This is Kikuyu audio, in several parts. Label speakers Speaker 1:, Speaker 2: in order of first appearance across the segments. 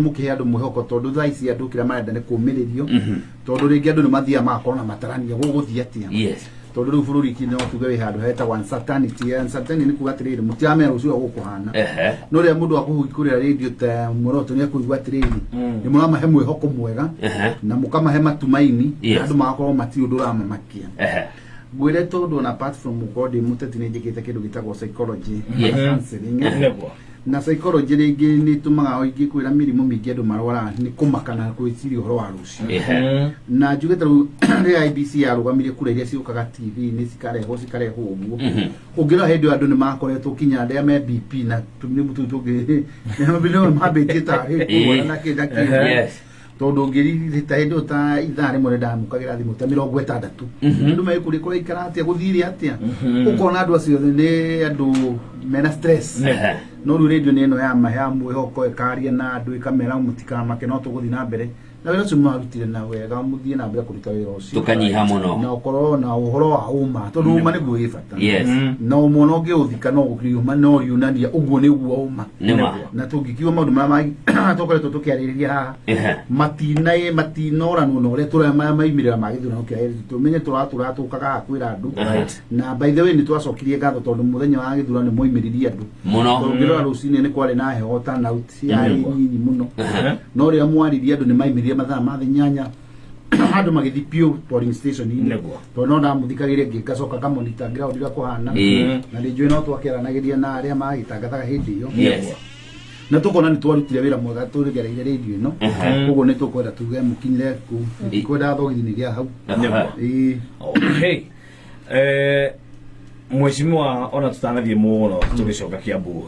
Speaker 1: Mũkĩhe andũ mwĩhoko, tondũ thaa ici andũ kĩrĩa marenda nĩ kũmĩrĩrio, tondũ rĩngĩ andũ nĩ mathiaga magakorwo na matarania gũgũthiĩ atĩa, tondũ rĩu bũrũri no tuge wĩ handũ hetagwo uncertainty. Uncertainty nĩ kuga atĩrĩrĩ, mũtiramenya rũciũ ũrĩa gũkũhana. No rĩrĩa mũndũ akũhingũrĩra rĩndio ta Muoroto, nĩ ekũigua atĩrĩrĩ, nĩ mũramahe mwĩhoko mwega na mũkamahe matumaini, na andũ magakorwo matirĩ ũndũ ũramamakia. Ngwĩre, tondũ ona apart from gũkorwo ndĩ mũteti, nĩ njĩkĩte kĩndũ gĩtagwo psychology counseling. Na psychology rĩngĩ nĩ ĩtũmaga ingĩkwĩra mĩrimũ mĩingĩ andũ marwaraga nĩ kũmaka na gwĩciria ũhoro wa rũciũ. Na njuge ta rĩu rĩrĩa IEBC yarũgamirie kura iria ciũkaga TV-inĩ, cikarehwo cikarehwo ũguo, ũngĩrora hĩndĩ ĩyo andũ nĩ makoretwo kinya arĩa me BP na tũmĩrimũ tũu tũngĩ nĩ mambĩtie tarĩ kũrwara na kĩ na kĩ. Tondũ ũngĩririta hĩndĩ ĩyo ta ithaa rĩmwe nĩ ndamũkagĩra thimũ ta 60, andũ mekũrĩ kũraikara atĩa, gũthire atĩa, ũkona andũ acio othe nĩ andũ mena stress. No rĩu rĩndio nĩ ĩno ya ma ya mwĩhoko, ĩkaria na andũ, ĩkamera mũtikamake, no tũgũthiĩ na mbere na wĩra ũcio mwarutire na wega, mũthiĩ na mbere kũruta wĩra ũcio.
Speaker 2: Tũkanyiha mũno.
Speaker 1: Na ũkorwo na ũhoro wa ũma, tondũ ũma nĩguo wĩ bata. Na ũma ũngĩũthika no gũkĩuma no yunania ũguo nĩguo ũma.
Speaker 2: Nĩ ma.
Speaker 1: Na tũngĩkiuga maũndũ marĩa tũkoretwo tũkĩarĩrĩria haha matina matinoranwo na ũrĩa tũrĩa maimĩrĩra ma gĩthurano kĩa tũmenye tũratũra tũkaga haha kwĩra andũ. Na by the way, nĩ twacokirie ngatho tondũ mũthenya wa gĩthurano nĩ mwaimĩririe andũ.
Speaker 2: Mũno.
Speaker 1: Tondũ ũngĩrora rũcinĩ nĩ kwarĩ na heho, turnout yarĩ nyinyi mũno, no rĩrĩa mwaririe andũ nĩ maimĩrire mathaa ma thĩ 8, andũ magĩthiĩ piũ polling station-inĩ. Tondũ no ndamũthikagĩria ngĩgacoka ngamonita ground ũrĩa kũhana. Na nĩ njũĩ no twakĩaranagĩria na arĩa magĩtangathaga hĩndĩ ĩyo, na tũkona nĩ twarutire wĩra mwega tũgereire rĩndio ĩno. Koguo nĩ tũkwenda tuge mũkinyire kũu, kwenda thogithi-inĩ gĩa hau. Ĩĩ.
Speaker 3: Okay. Mheshimiwa, ona tutanathiĩ mũno tũgĩcoka Kiambu,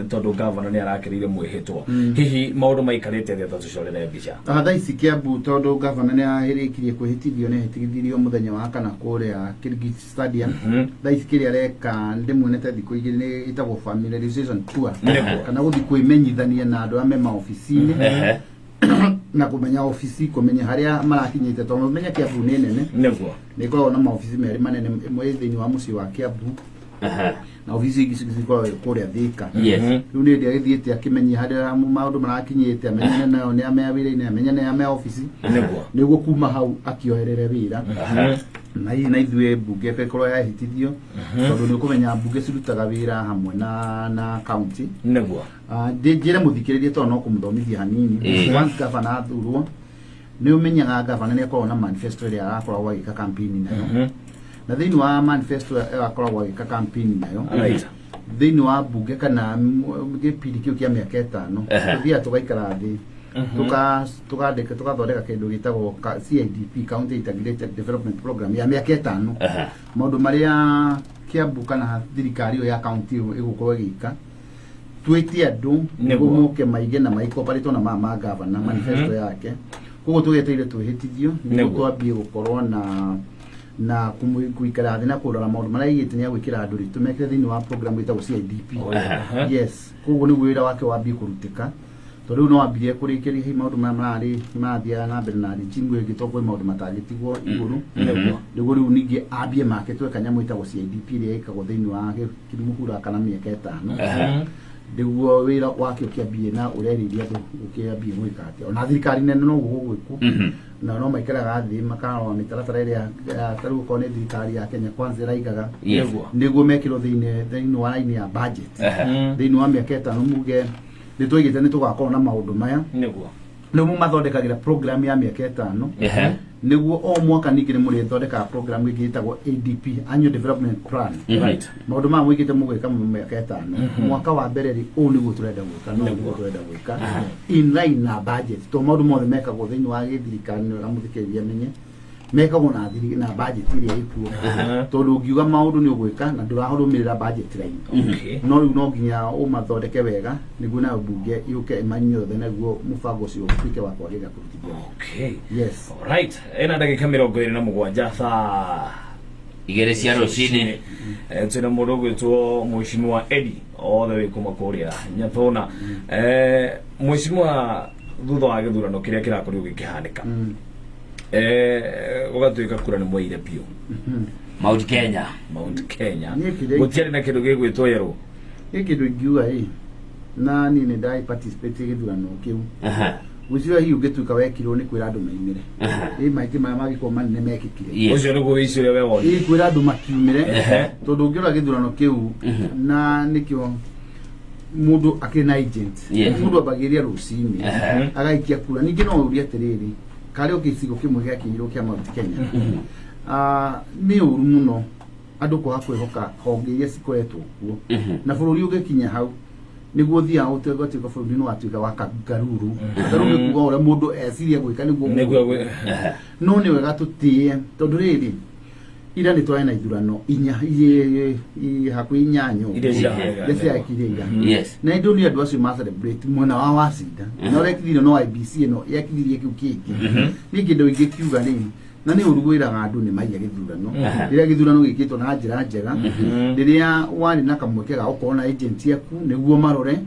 Speaker 3: tondũ gavana nĩ arakĩrĩire mwĩhĩtwa, hihi maũndũ maikarĩte atĩa? Ta tũcorere mbica.
Speaker 1: Ah, thaa ici Kiambu, tondũ gavana nĩ ahĩrĩkirie kwĩhĩtithio, nĩ ahĩtithirio mũthenya wa kana kũrĩa Kirigiti Stadium. Thaa ici kĩrĩa areka, ndĩmuonete thikũ 2, nĩ ĩtagwo familiarization tour, kana gũthiĩ kwĩmenyithania na andũ arĩa me maobici-inĩ na kũmenya obici, kũmenya harĩa marakinyĩte, tondũ ũmenye Kiambu nĩ nene. Nĩ ĩkoragwo na maobici merĩ manene, ĩmwe ĩ thĩinĩ wa mũciĩ wa Kiambu na obici ingĩ cikoragwo kũrĩa Thika. Rĩu nĩ hĩndĩ agĩthiĩte akĩmenyia harĩa maũndũ marakinyĩte, amenyane nayo nĩ ame wĩra-inĩ, amenyane ame obici, nĩguo kuma hau akĩoerere wĩra. Na hihi na ithuĩ mbunge ĩkorwo yahĩtithio, tondũ nĩ ũkũmenya mbunge cirutaga wĩra hamwe na county. Ah, njĩre mũthikĩrĩrie, tondũ no kũmũthomithia hanini. Once governor athurwo, nĩ ũmenyaga governor nĩ akoragwo na manifesto ĩrĩa arakoragwo agĩka campaign nayo, na thĩinĩ wa manifesto ĩyo akoragwo agĩka campaign nayo thĩinĩ wa mbunge kana gĩbindi kĩu kĩa mĩaka 5, tũthiaga tũgaikara thĩ, tukandĩka, tugathondeka kĩndũ gĩtagwo CIDP, County Integrated Development Program, ya mĩaka 5, maũndũ marĩa Kiambu kana thirikari ĩyo ya county ĩyo ĩgũkorwo ĩgĩka, twĩtie andũ nĩguo moke maige na maikoparĩtwo na maya ma gavana manifesto yake. Koguo tũgeteire twĩhĩtithio nĩguo twambie gũkorwo na gũikara thĩ na kũrora maũndũ marĩa aigĩte nĩ agwĩkĩra andũ rĩ, tũmekĩre thĩinĩ wa program ĩtagwo CIDP. Yes, koguo nĩguo wĩra wake wambie kũrutĩka, tondũ rĩu no wambirie kũrĩkĩria hihi maũndũ marĩa mararĩ marathiaga na mbere na regime ĩngĩ, tondũ kwĩ maũndũ matangĩtigwo igũrũ, nĩguo rĩu ningĩ ambie make tweka nyamũ ĩtagwo CIDP ĩrĩa ĩkagwo thĩinĩ wa kĩmũhura kana mĩaka 5, nĩguo wĩra wake ũkĩambie na ũrerĩria andũ ũkĩambie gwĩka atĩa. Ona thirikari nene noguo gũgwĩkwo, na no maikaraga thĩ makarora mĩtaratara ĩrĩa ta rĩu okorwo nĩ thirikari ya Kenya Kwanza ĩraigaga, nĩguo mekĩrwo thĩinĩ wa raini ya budget thĩinĩ wa mĩaka 5, muge nĩ twaigĩte nĩ tũgakorwo na maũndũ maya. Rĩu mũmathondekagĩra program ya mĩaka 5, nĩguo o mwaka ningĩ nĩ mũrĩthondekaga program ĩngĩ ĩtagwo ADP, Annual Development Plan. Maũndũ maya mũigĩte mũgwĩka mĩaka 5, mwaka wa mbere rĩ, ũũ nĩguo tũrenda gwĩka, no nĩguo tũrenda gwĩka in line na budget, tondũ maũndũ mothe mekagwo thĩinĩ wa gĩthirikari, nĩ wega mũthikĩrĩria amenye mekagwo na thiri na budget ĩrĩa ĩkuo, tondũ ũngiuga maũndũ nĩ ũgwĩka na ndũrarũmĩrĩra budget line. No rĩu no nginya ũmathondeke wega nĩguo nayo mbunge yũke ĩmanyothe nĩguo mũbango ũcio ũtuĩke wa kwagĩrĩra kũrutithio wĩra. Yes.
Speaker 3: Alright. Ĩna ndagĩka 27 thaa
Speaker 2: 2 cia rũcinĩ.
Speaker 3: Twĩna mũndũ ũgwĩtwo Mheshimiwa Eddie othe wĩ kuma kũrĩa Nyathũna. Mheshimiwa, thutha wa gĩthurano kĩrĩa kĩrakorirwo gĩkĩhanĩka, gũgatuĩka kura nĩ mwaire biũ
Speaker 2: Mount Kenya.
Speaker 3: Mount Kenya.
Speaker 1: Niĩ kĩrĩa
Speaker 3: Gũtiarĩ na kĩndũ gĩgwĩtwo yerũ.
Speaker 1: Niĩ kĩndũ ingiuga ĩ, Na niĩ nĩ ndai participate gĩthurano kĩu. Gwĩciria hihi ũngĩtuĩka wekirwo nĩ kwĩra andũ maimĩre. Ĩ maingĩ marĩa mangĩkorwo manene mekĩkire.
Speaker 3: Ũcio nĩguo wĩici ũrĩa we wonire.
Speaker 1: Ĩ kwĩra andũ makiumĩre, tondũ ũngĩrora gĩthurano kĩu na nĩkĩo mũndũ akĩrĩ na agent. Mũndũ ambagĩrĩria rũcinĩ agaikia kura. Ningĩ no ũrie atĩrĩrĩ, karĩ o gĩcigo kĩmwe gĩakinyirwo kĩa Mount Kenya. Nĩ ũru mũno andũ kwaga kwĩhoka honge iria cikoretwo kuo, na bũrũri ũgĩkinya hau nĩguo ũthiaga ũgatuĩka bũrũri nĩ watuĩka wa kangaruru. Kangaruru nĩ kuga ũrĩa mũndũ eciria gwĩka nĩguo
Speaker 3: Nĩguo
Speaker 1: No nĩ wega tũtĩe, tondũ rĩrĩ, ira nĩ twarĩ na ithurano inya hakuhĩ inyanya ũguo.
Speaker 3: Iria cirahanĩka.
Speaker 1: Iria cirekire ira. Na indå nä andå acio ma celebrate mwena wa wacinda na å rekithirio no IBC ĩno yekithirie kĩu kĩngĩ. Niĩ kĩndũ ingĩkiuga rĩ, na nĩ ũru gwĩraga andũ nĩ maiya gĩthurano rĩrĩa gĩthurano gĩkĩtwo na njĩra njega, rĩrĩa warĩ na kamweke ga gũkorwo na agent yaku nĩguo marore,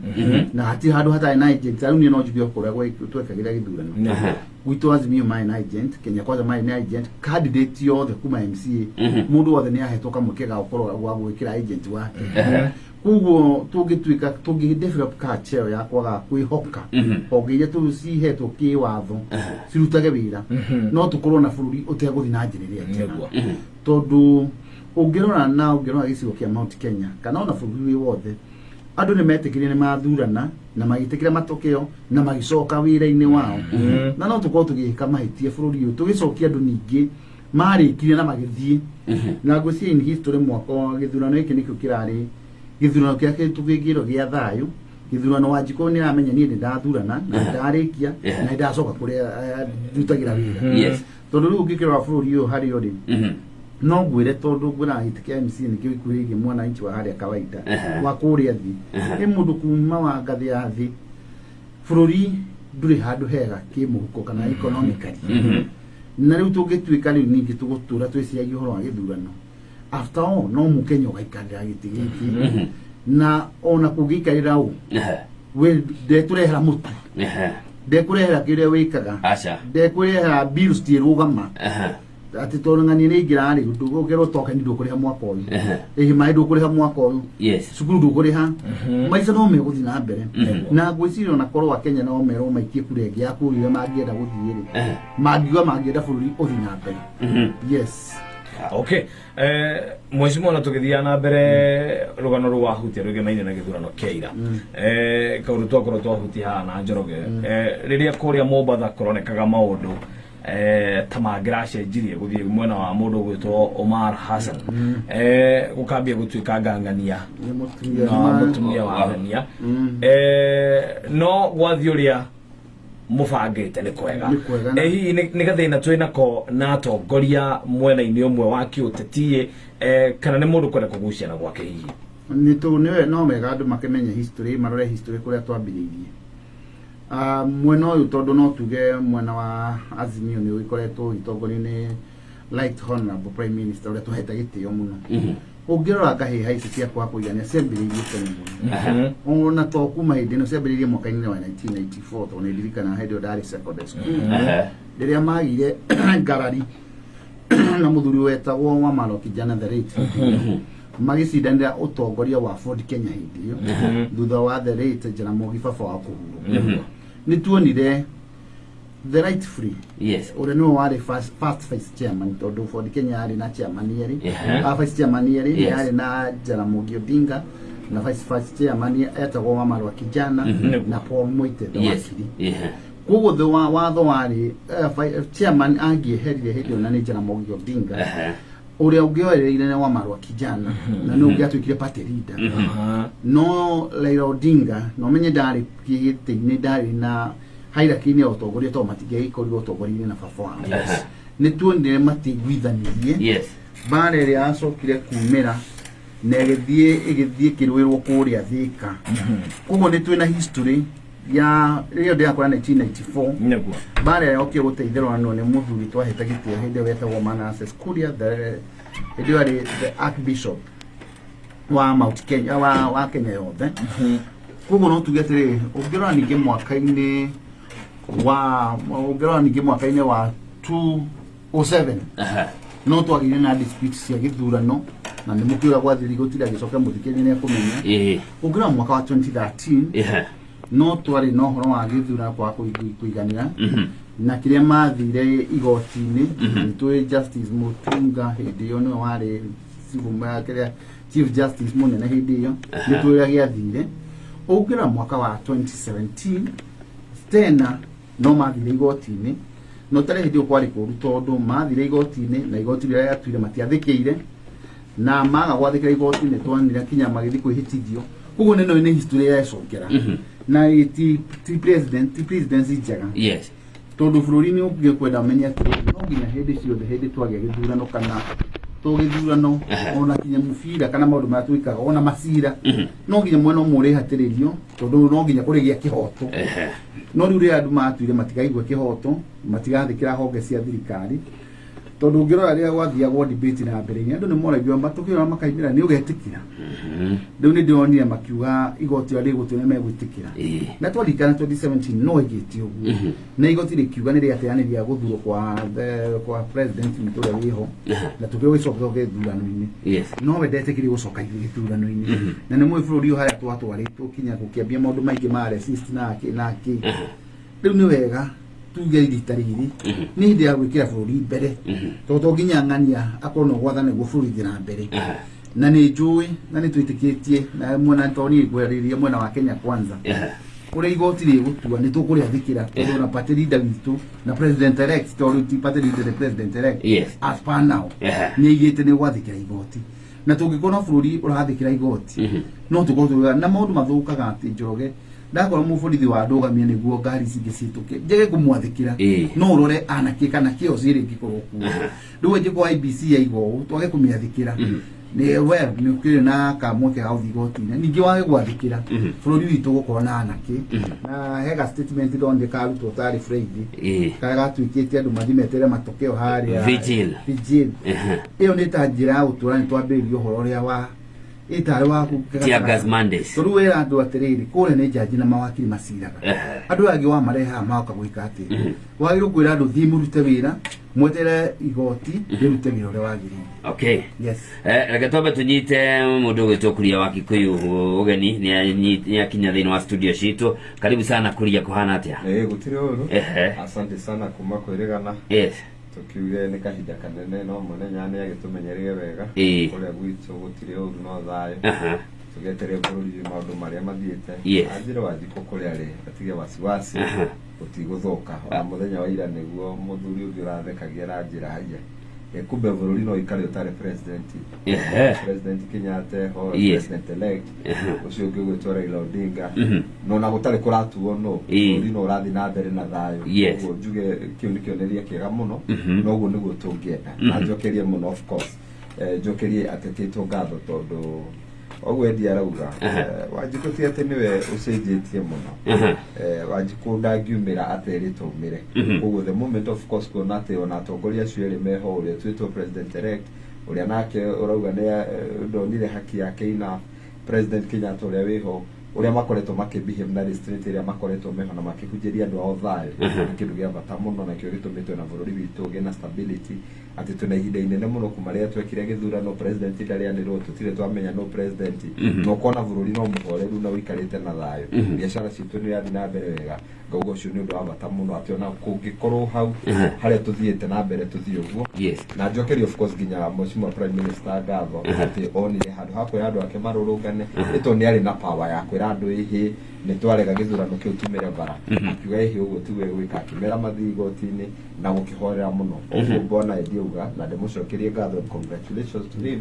Speaker 1: na hatirĩ handũ hatarĩ na agent. Rĩu niĩ no njuge kũrĩa twekagĩra gĩthurano gwitũ, Azimio marĩ na agent, Kenya Kwanza marĩ na agent, candidate yothe kuma MCA, mũndũ wothe nĩ ahetwo kamweke ga gũkorwo gwa gwĩkĩra agent wake. Koguo tũngĩtuĩka tũngĩ develop culture ĩyo ya kwaga kwĩhoka honge iria cihetwo kĩwatho cirutage wĩra, no tũkorwo na bũrũri ũtegũthiĩ na njĩra ĩrĩa njega. Tondũ ũngĩrora na ũngĩrora gĩcigo kĩa Mount Kenya kana ona bũrũri wĩ wothe, andũ nĩ metĩkĩrire nĩ mathurana na magĩtĩkĩra matokeo na magĩcoka wĩra-inĩ wao. Na no tũkorwo tũgĩka mahĩtia bũrũri ũyũ tũgĩcokia andũ ningĩ marĩkirie na magĩthiĩ. Na ngwĩciria in history mwaka wa gĩthurano gĩkĩ nĩkĩo kĩrarĩ gĩthurano kĩrĩa tũgĩkĩrwo gĩa thayũ. Gĩthurano Wanjikũ nĩ aramenya niĩ nĩ ndathurana na nĩ ndarĩkia na nĩ ndacoka kũrĩa ndutagĩra wĩra. Tondũ rĩu ũngĩkĩrora bũrũri ũyũ harĩa ũrĩ, no ngwĩre, tondũ ngwĩra gĩtĩ kĩa MCA nĩkĩo gĩkuhĩrĩirie mwananchi wa harĩa kawaida wa kũrĩa thĩ. Ĩ mũndũ kuma wa ngathĩ ya thĩ, bũrũri ndũrĩ handũ hega kĩmũhuko kana economically. Na rĩu tũngĩtuĩka rĩu ningĩ tũgũtũra twĩciragia ũhoro wa gĩthurano, after all no mũkenya ũgaikarĩra gĩtĩ gĩkĩ, na ona kũngĩikarĩra ũ, we ndekũrehera mũtu, ndekũrehera kĩrĩa wĩkaga,
Speaker 2: Aca.
Speaker 1: ndekũrehera bills citirũgama. Atĩ tondũ ng'ania nĩ ingĩra rĩ, ũkerwo token ndũkũrĩha mwaka ũyũ, ĩhĩ maĩ ndũkũrĩha mwaka ũyũ, cukuru ndũkũrĩha, maica no megũthiĩ na mbere. Na ngwĩciria ona korwo akenya no merwo maikie kura ĩngĩ ya bũrũri ũrĩa mangĩenda gũthiĩ rĩ, mangiuga mangĩenda bũrũri ũthiĩ na mbere. Yes.
Speaker 3: Okay, mheshimiwa, na tũgĩthiaga na mbere, rũgano rũu wahutia rũgemaine na gĩthurano kĩa ira, kaũndũ twakorwo twahutia haha na Njoroge, rĩrĩa kũrĩa Mombatha kũronekaga maũndũ ta mangĩracenjirie gũthiĩ mwena wa mũndũ ũgwĩtwo Omar Hassan, gũkambia gũtuĩka ngang'ania
Speaker 1: Nĩ mũtumia
Speaker 3: na mũtumia wa ng'ania. No gwathiĩ ũrĩa mũbangĩte nĩ kwega.
Speaker 1: Nĩ kwega.
Speaker 3: Hihi nĩ gathĩna twĩ nako na atongoria mwena-inĩ ũmwe wa kĩũteti, kana nĩ mũndũ kwenda kũgucia na gwake hihi?
Speaker 1: Nĩ tũ nĩ no wega andũ makĩmenye history, marore history kũrĩa twambĩrĩirie. Mwena ũyũ, tondũ no tuge mwena wa Azimio nĩ ũgĩkoretwo ũgĩtongorio nĩ Right Honorable Prime Minister ũrĩa tũhete gĩtĩo mũno. Ũngĩrora ngahĩha ici cia kwaga kũigania ciambĩrĩirie tene mũno, ona to kuma hĩndĩ ĩno, ciambĩrĩirie mwaka-inĩ wa 1994, tondũ nĩ ndirikanaga hĩndĩ ĩyo ndarĩ secondary school, rĩrĩa magire ngarari na mũthuri wetagwo Wamalwa Kijana the late, magĩcindanĩra ũtongoria wa Ford Kenya hĩndĩ ĩyo thutha wa the late Jaramogi baba wa kũhurũka. Nĩ tuonire the right free ũrĩa nĩwe warĩ first vice chairman, tondũ Ford Kenya yarĩ na chairman erĩ, a vice chairman erĩ, yarĩ na Jaramogi Odinga na vice chairman etagwo Wamalwa Kijana na Paul Muite the wakiri. Koguo the watho warĩ chairman angĩeherire hĩndĩ ĩyo na nĩ Jaramogi Odinga, ũrĩa ũngĩoereire nĩ Wamalwa Kijana na nĩ ũngĩatuĩkire party leader. No Raila Odinga no menye ndarĩ gĩtĩ-inĩ, ndarĩ na hierarchy-inĩ ya ũtongoria, tondũ matingĩagĩkorirwo ũtongoria-inĩ na baba wao. Nĩ tuonire matiiguithanirie. Mbara ĩrĩa yacokire kumĩra na ĩgĩthiĩ ĩkĩrũĩrwo kũrĩa Thika. Koguo nĩ twĩna history ya rĩrĩa ndĩrakora 1994, mbara ĩrĩa yokire gũteithĩrwo nĩ mũthuri twahete gĩtĩo hĩndĩ ĩyo wetagwo Manasseh Kuria, hĩndĩ ĩyo arĩ the Archbishop wa Mount Kenya, wa Kenya yothe. Koguo no tuge atĩrĩrĩ, ũngĩrora ningĩ mwaka-inĩ wa 207, no twagĩire na dispute cia gĩthurano. Na nĩ mũkĩũra gwathiri gũtirĩ agĩcoka mũthikĩrĩria nĩ ekũmenya. Ũngĩrora mwaka wa 2013, no twarĩ na ũhoro wa gĩthurano kwaga kũiganĩra, na kĩrĩa mathire igoti-inĩ, nĩ tũĩ Justice Mutunga hĩndĩ ĩyo nĩwe warĩ kĩrĩa Chief Justice mũnene hĩndĩ ĩyo, nĩ tũĩ ũrĩa gĩathire. Ũngĩrora mwaka wa 2017 tena no mathire igoti-inĩ, no tarĩ hĩndĩ ĩyo kwarĩ kũru tondũ mathire igoti-inĩ na igoti rĩrĩa rĩatuire matiathĩkĩire, na maga gwathĩkĩra igoti nĩ twonire kinya magĩthiĩ kwĩhĩtithio. Koguo nĩ nĩ history yecokera na ti president, ti presidency njega, tondũ bũrũri nĩ ũngĩkwenda ũmenye atĩrĩrĩ, no nginya hĩndĩ ciothe hĩndĩ twagĩa gĩthurano kana to gĩthurano, ona kinya mũbira kana maũndũ marĩa twĩkaga, ona macira, no nginya mwena ũmwe ũrĩhatĩrĩrio tondũ no nginya kũrĩgĩa kĩhoto. No rĩu rĩrĩa andũ matuire matigaigue kĩhoto, matigathĩkĩra honge cia thirikari, tondũ ũngĩrora rĩrĩa gwathiagwo debate na mbere, andũ nĩ moragio matũkĩrora makaimĩra nĩ ũgetĩkĩra. Rĩu nĩ ndĩronire makiuga igoti ũrĩa rĩgũtua nĩ megwĩtĩkĩra. Na twaririkana 2017 no ĩgĩte ũguo, na igoti rĩkiuga nĩ rĩateanĩria gũthurwo kwa president witũ ũrĩa wĩho, na tũkĩrwo gĩcoke gĩthurano-inĩ. No we ndetĩkĩrie gũcoka gĩthurano-inĩ, na nĩ mũĩ bũrũri ũyũ harĩa twatwarĩtwo kinya gũkĩambia maũndũ maingĩ ma resist na kĩ na kĩ. Rĩu nĩ wega tuge rita rĩrĩ nĩ hĩndĩ ya gwĩkĩra bũrũri mbere, tondũ to nginya ng'ania akorwo no gwathana nĩguo bũrũri ũthiĩ na mbere. Na nĩ njũĩ na nĩ twĩtĩkĩtie na mwena tondũ niĩ ngwarĩria mwena wa Kenya Kwanza, ũrĩa igoti rĩgũtua nĩ tũkũrĩathĩkĩra, tondũ na party leader witũ na president elect, tondũ ti party leader, nĩ president elect, as per now nĩ aigĩte nĩ gwathĩkĩra igoti, na tũngĩkorwo bũrũri ũrathĩkĩra igoti no tũkorwo tũgĩka na maũndũ mathũkaga atĩ Njoroge ndakorwo mũborithi wa ndũgamia nĩguo ngari ici ingĩ cihĩtũke njage kũmwathĩkĩra. No ũrore anake kana chaos ĩrĩa ĩngĩkorwo kuo. Rĩu angĩkorwo IEBC yaiga ũũ twage kũmĩathĩkĩra, nĩ well nĩ ũkĩrĩ na kamweke ga gũthiĩ igoti-inĩ ningĩ wage gwathĩkĩra, bũrũri witũ gũkorwo na anake. Na hega statement ndonire karutwo tarĩ Friday, karĩa gatuĩkĩte andũ mathiĩ meterere matokeo harĩa
Speaker 2: Vigil.
Speaker 1: Vigil. Ĩyo nĩ ta njĩra ya gũtũra nĩ twambĩrĩria ũhoro ũrĩa wa ĩtarĩ wa
Speaker 2: Tear gas Mondays.
Speaker 1: Tondũ wĩra andũ atĩrĩrĩ, kũrĩa nĩ njanji na mawakiri maciraga. Andũ aya angĩ wamarehaga magoka gwĩka atĩ wagĩrĩirwo kwĩra andũ thiĩ mũrute wĩra, mwetere igoti rĩrute wĩra ũrĩa wagĩrĩire. Yes.
Speaker 2: Reke twambe tũnyite mũndũ ũgwĩtwo Kuria wa Kikuyu ũgeni, nĩ akinya thĩinĩ wa studio citũ. Karibu sana Kuria, kũhana atĩa?
Speaker 4: Gũtirĩ ũru. Asante sana kuma kwĩrĩgana. Tũkiuge nĩ kahinda kanene no mũnenya nĩ agĩtũmenyereire wega. Kũrĩa gwitũ gũtirĩ ũru, no thayũ. Tũgetere bũrũri maũndũ marĩa mathiĩte. Anjĩre Wanjikũ kũrĩa arĩ atige wasiwasi, gũtigũthũka. Ona mũthenya wa ira nĩguo mũthuri ũngĩ ũrathekagia na njĩra haiya. Kumbe bũrũri no ũikare ũtarĩ president. President Kenyatta eho, president elect ũcio ũngĩ ũgwĩtwo Raila Odinga, no na gũtarĩ kũratuo no bũrũri no ũrathiĩ na mbere na thayũ. Ũguo njuge kĩu nĩ kĩonereria kĩega mũno, na ũguo nĩguo tũngĩenda. Na njokerie mũno, of course, njokerie atetĩtwo ngatho tondũ ũguo Eddie arauga, Wanjikũ ti atĩ nĩwe ũcenjetie mũno. Wanjikũ ndangiumĩra aterĩtwo aumĩre. Koguo the moment, of course, kuona atĩ ona atongoria acio erĩ meho, ũrĩa ũtuĩtwo president elect, ũrĩa nake ũrauga nĩ ndonire haki yake enough, President Kenyatta ũrĩa wĩho, ũrĩa makoretwo makĩbehave na restraint ĩrĩa makoretwo meho na makĩhunjĩria andũ ao thayũ, nĩ kĩndũ gĩa bata mũno, na kĩo gĩtũmĩte na bũrũri witũ ũgĩe na stability, atĩ twĩna ihinda inene mũno kuma rĩrĩa twekire gĩthurano president ndarĩ anĩrwo, tũtirĩ twamenya no president, na ũkona bũrũri no mũhoreru na ũikarĩte na thayũ, biacara citũ nĩ irathiĩ na mbere wega. Ngauga ũcio nĩ ũndũ wa bata mũno, atĩ ona kũngĩkorwo hau harĩa tũthiĩte na mbere tũthiĩ ũguo. Na njokerie, of course, nginya Mheshimiwa Prime Minister ngatho atĩ onire handũ ha kwĩra andũ ake marũrũngane, nĩ tondũ nĩ arĩ na power ya kwĩra andũ ĩhĩ nĩ twarega gĩthurano kĩu tumĩre bara, akiuga ĩhĩ ũguo tiwe gwĩka, akĩmera mathiĩ igoti-inĩ na gũkĩhorera mũno. Ũguo mbona Eddie auga na ndĩmũcokerie ngatho and congratulations to him,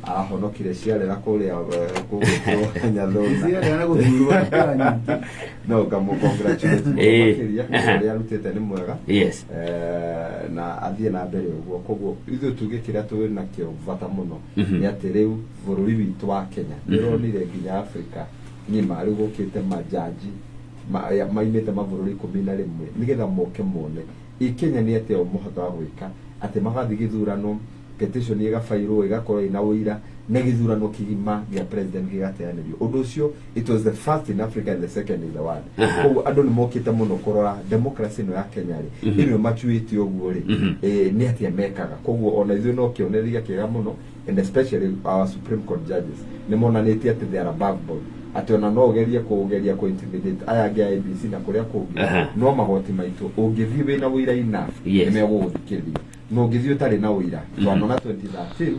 Speaker 4: ahonokire ciarera kũrĩa kũgwĩtwo Nyathũna.
Speaker 1: Ciarera nĩ gũthurwo kura nyingĩ.
Speaker 4: No ngamũ congratulate mũno makĩria, ũrĩa arutĩte nĩ mwega. Na athiĩ na mbere ũguo. Koguo ithuĩ tuge kĩrĩa twĩ nakĩo bata mũno nĩ atĩ rĩu bũrũri witũ wa Kenya nĩ ũronire nginya Africa ng'ima rĩu gũkĩte majaji maimĩte mabũrũri 11 nĩgetha moke mone ĩ Kenya nĩ atĩa mũhotaga gwĩka atĩ magathiĩ gĩthurano, petition ĩgabairwo, ĩgakorwo ĩna ũira. Na gĩthurano kĩgima gĩa president gĩgateanĩrio. Ũndũ ũcio, it was the first in Africa and the second in the world. Koguo andũ nĩ mokĩte mũno kũrora democracy ĩno ya Kenya rĩ, ĩno ĩmacuĩte ũguo rĩ, nĩ atĩa mekaga. Koguo ona ithuĩ no kĩonereria kĩega mũno, and especially our Supreme Court judges nĩ monanĩtie atĩ they are above board, atĩ ona no ũgerie kũgeria kũ intimidate aya angĩ a IEBC na kũrĩa kũngĩ, no magoti maitũ ũngĩthiĩ wĩna ũira enough, nĩ megũgũthikĩrĩria. No ũngĩthiĩ ũtarĩ na ũira, twanona 2013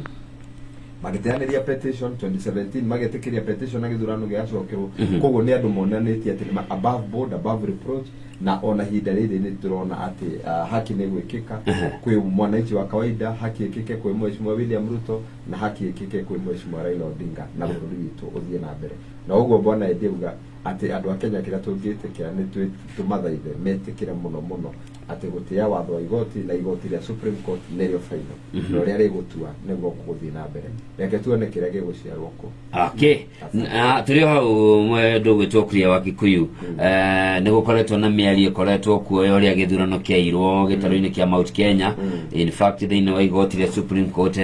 Speaker 4: magĩteanĩria petition, 2017 magetĩkĩria petition na gĩthurano gĩgacokerwo. Koguo nĩ andũ monanĩtie atĩ nĩ above board, above reproach, na ona ihinda rĩrĩ nĩ tũrona atĩ haki nĩ gwĩkĩka kwĩ mwananchi wa kawaida, haki ĩkĩke kwĩ Mheshimiwa William Ruto, na haki ĩkĩke kwĩ Mheshimiwa Raila Odinga, na bũrũri witũ ũthiĩ na mbere. Na ũguo bwana Eddie auga atĩ andũ a Kenya kĩrĩa tũngĩtĩkĩra nĩ tũmathaithe metĩkĩre mũno mũno atĩ gũtĩĩa watho wa igoti, na igoti rĩa Supreme Court nĩrĩo final, na ũrĩa rĩgũtua nĩguo gũgũthiĩ na mbere. Reke tuone kĩrĩa gĩgũciarwo kũ.
Speaker 2: Okay. Tũrĩ o hau, mwendũ gwĩtwo Kuria wa Kikuyu, nĩ gũkoretwo na mĩario ĩkoretwo kuo ya ũrĩa gĩthurano kĩairwo gĩtarũ-inĩ kĩa Mount Kenya. In fact, thĩinĩ wa igoti rĩa Supreme Court,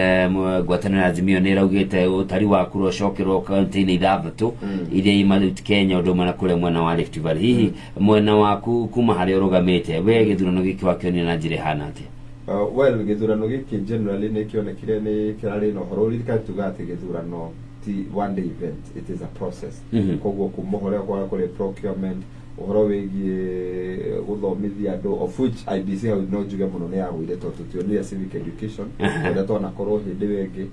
Speaker 2: ngwatanĩro ya Azimio nĩ ĩraugĩte ũtari wa kura ũcokerwo kaunti-inĩ ithathatũ iria i Mount Kenya, ũndũ ũmwe na kũrĩa mwena wa Rift Valley. Hihi mwena waku, kuma harĩa ũrũgamĩte we, gĩthurano gĩkĩ wakĩonire na njĩra ĩhana atĩa?
Speaker 4: Well, gĩthurano gĩkĩ generally nĩ kĩonekire nĩ kĩrarĩ na ũhoro. Ũririkane tuga atĩ gĩthurano ti one day event, it is a process. Koguo kuma ũhoro ũrĩa kũrĩ procurement, ũhoro wĩgiĩ gũthomithia andũ, of which IEBC hau no njuge mũno nĩ yagũire, tondũ tũtionire civic education ũrĩa twanakorwo hĩndĩ ĩyo ĩngĩ.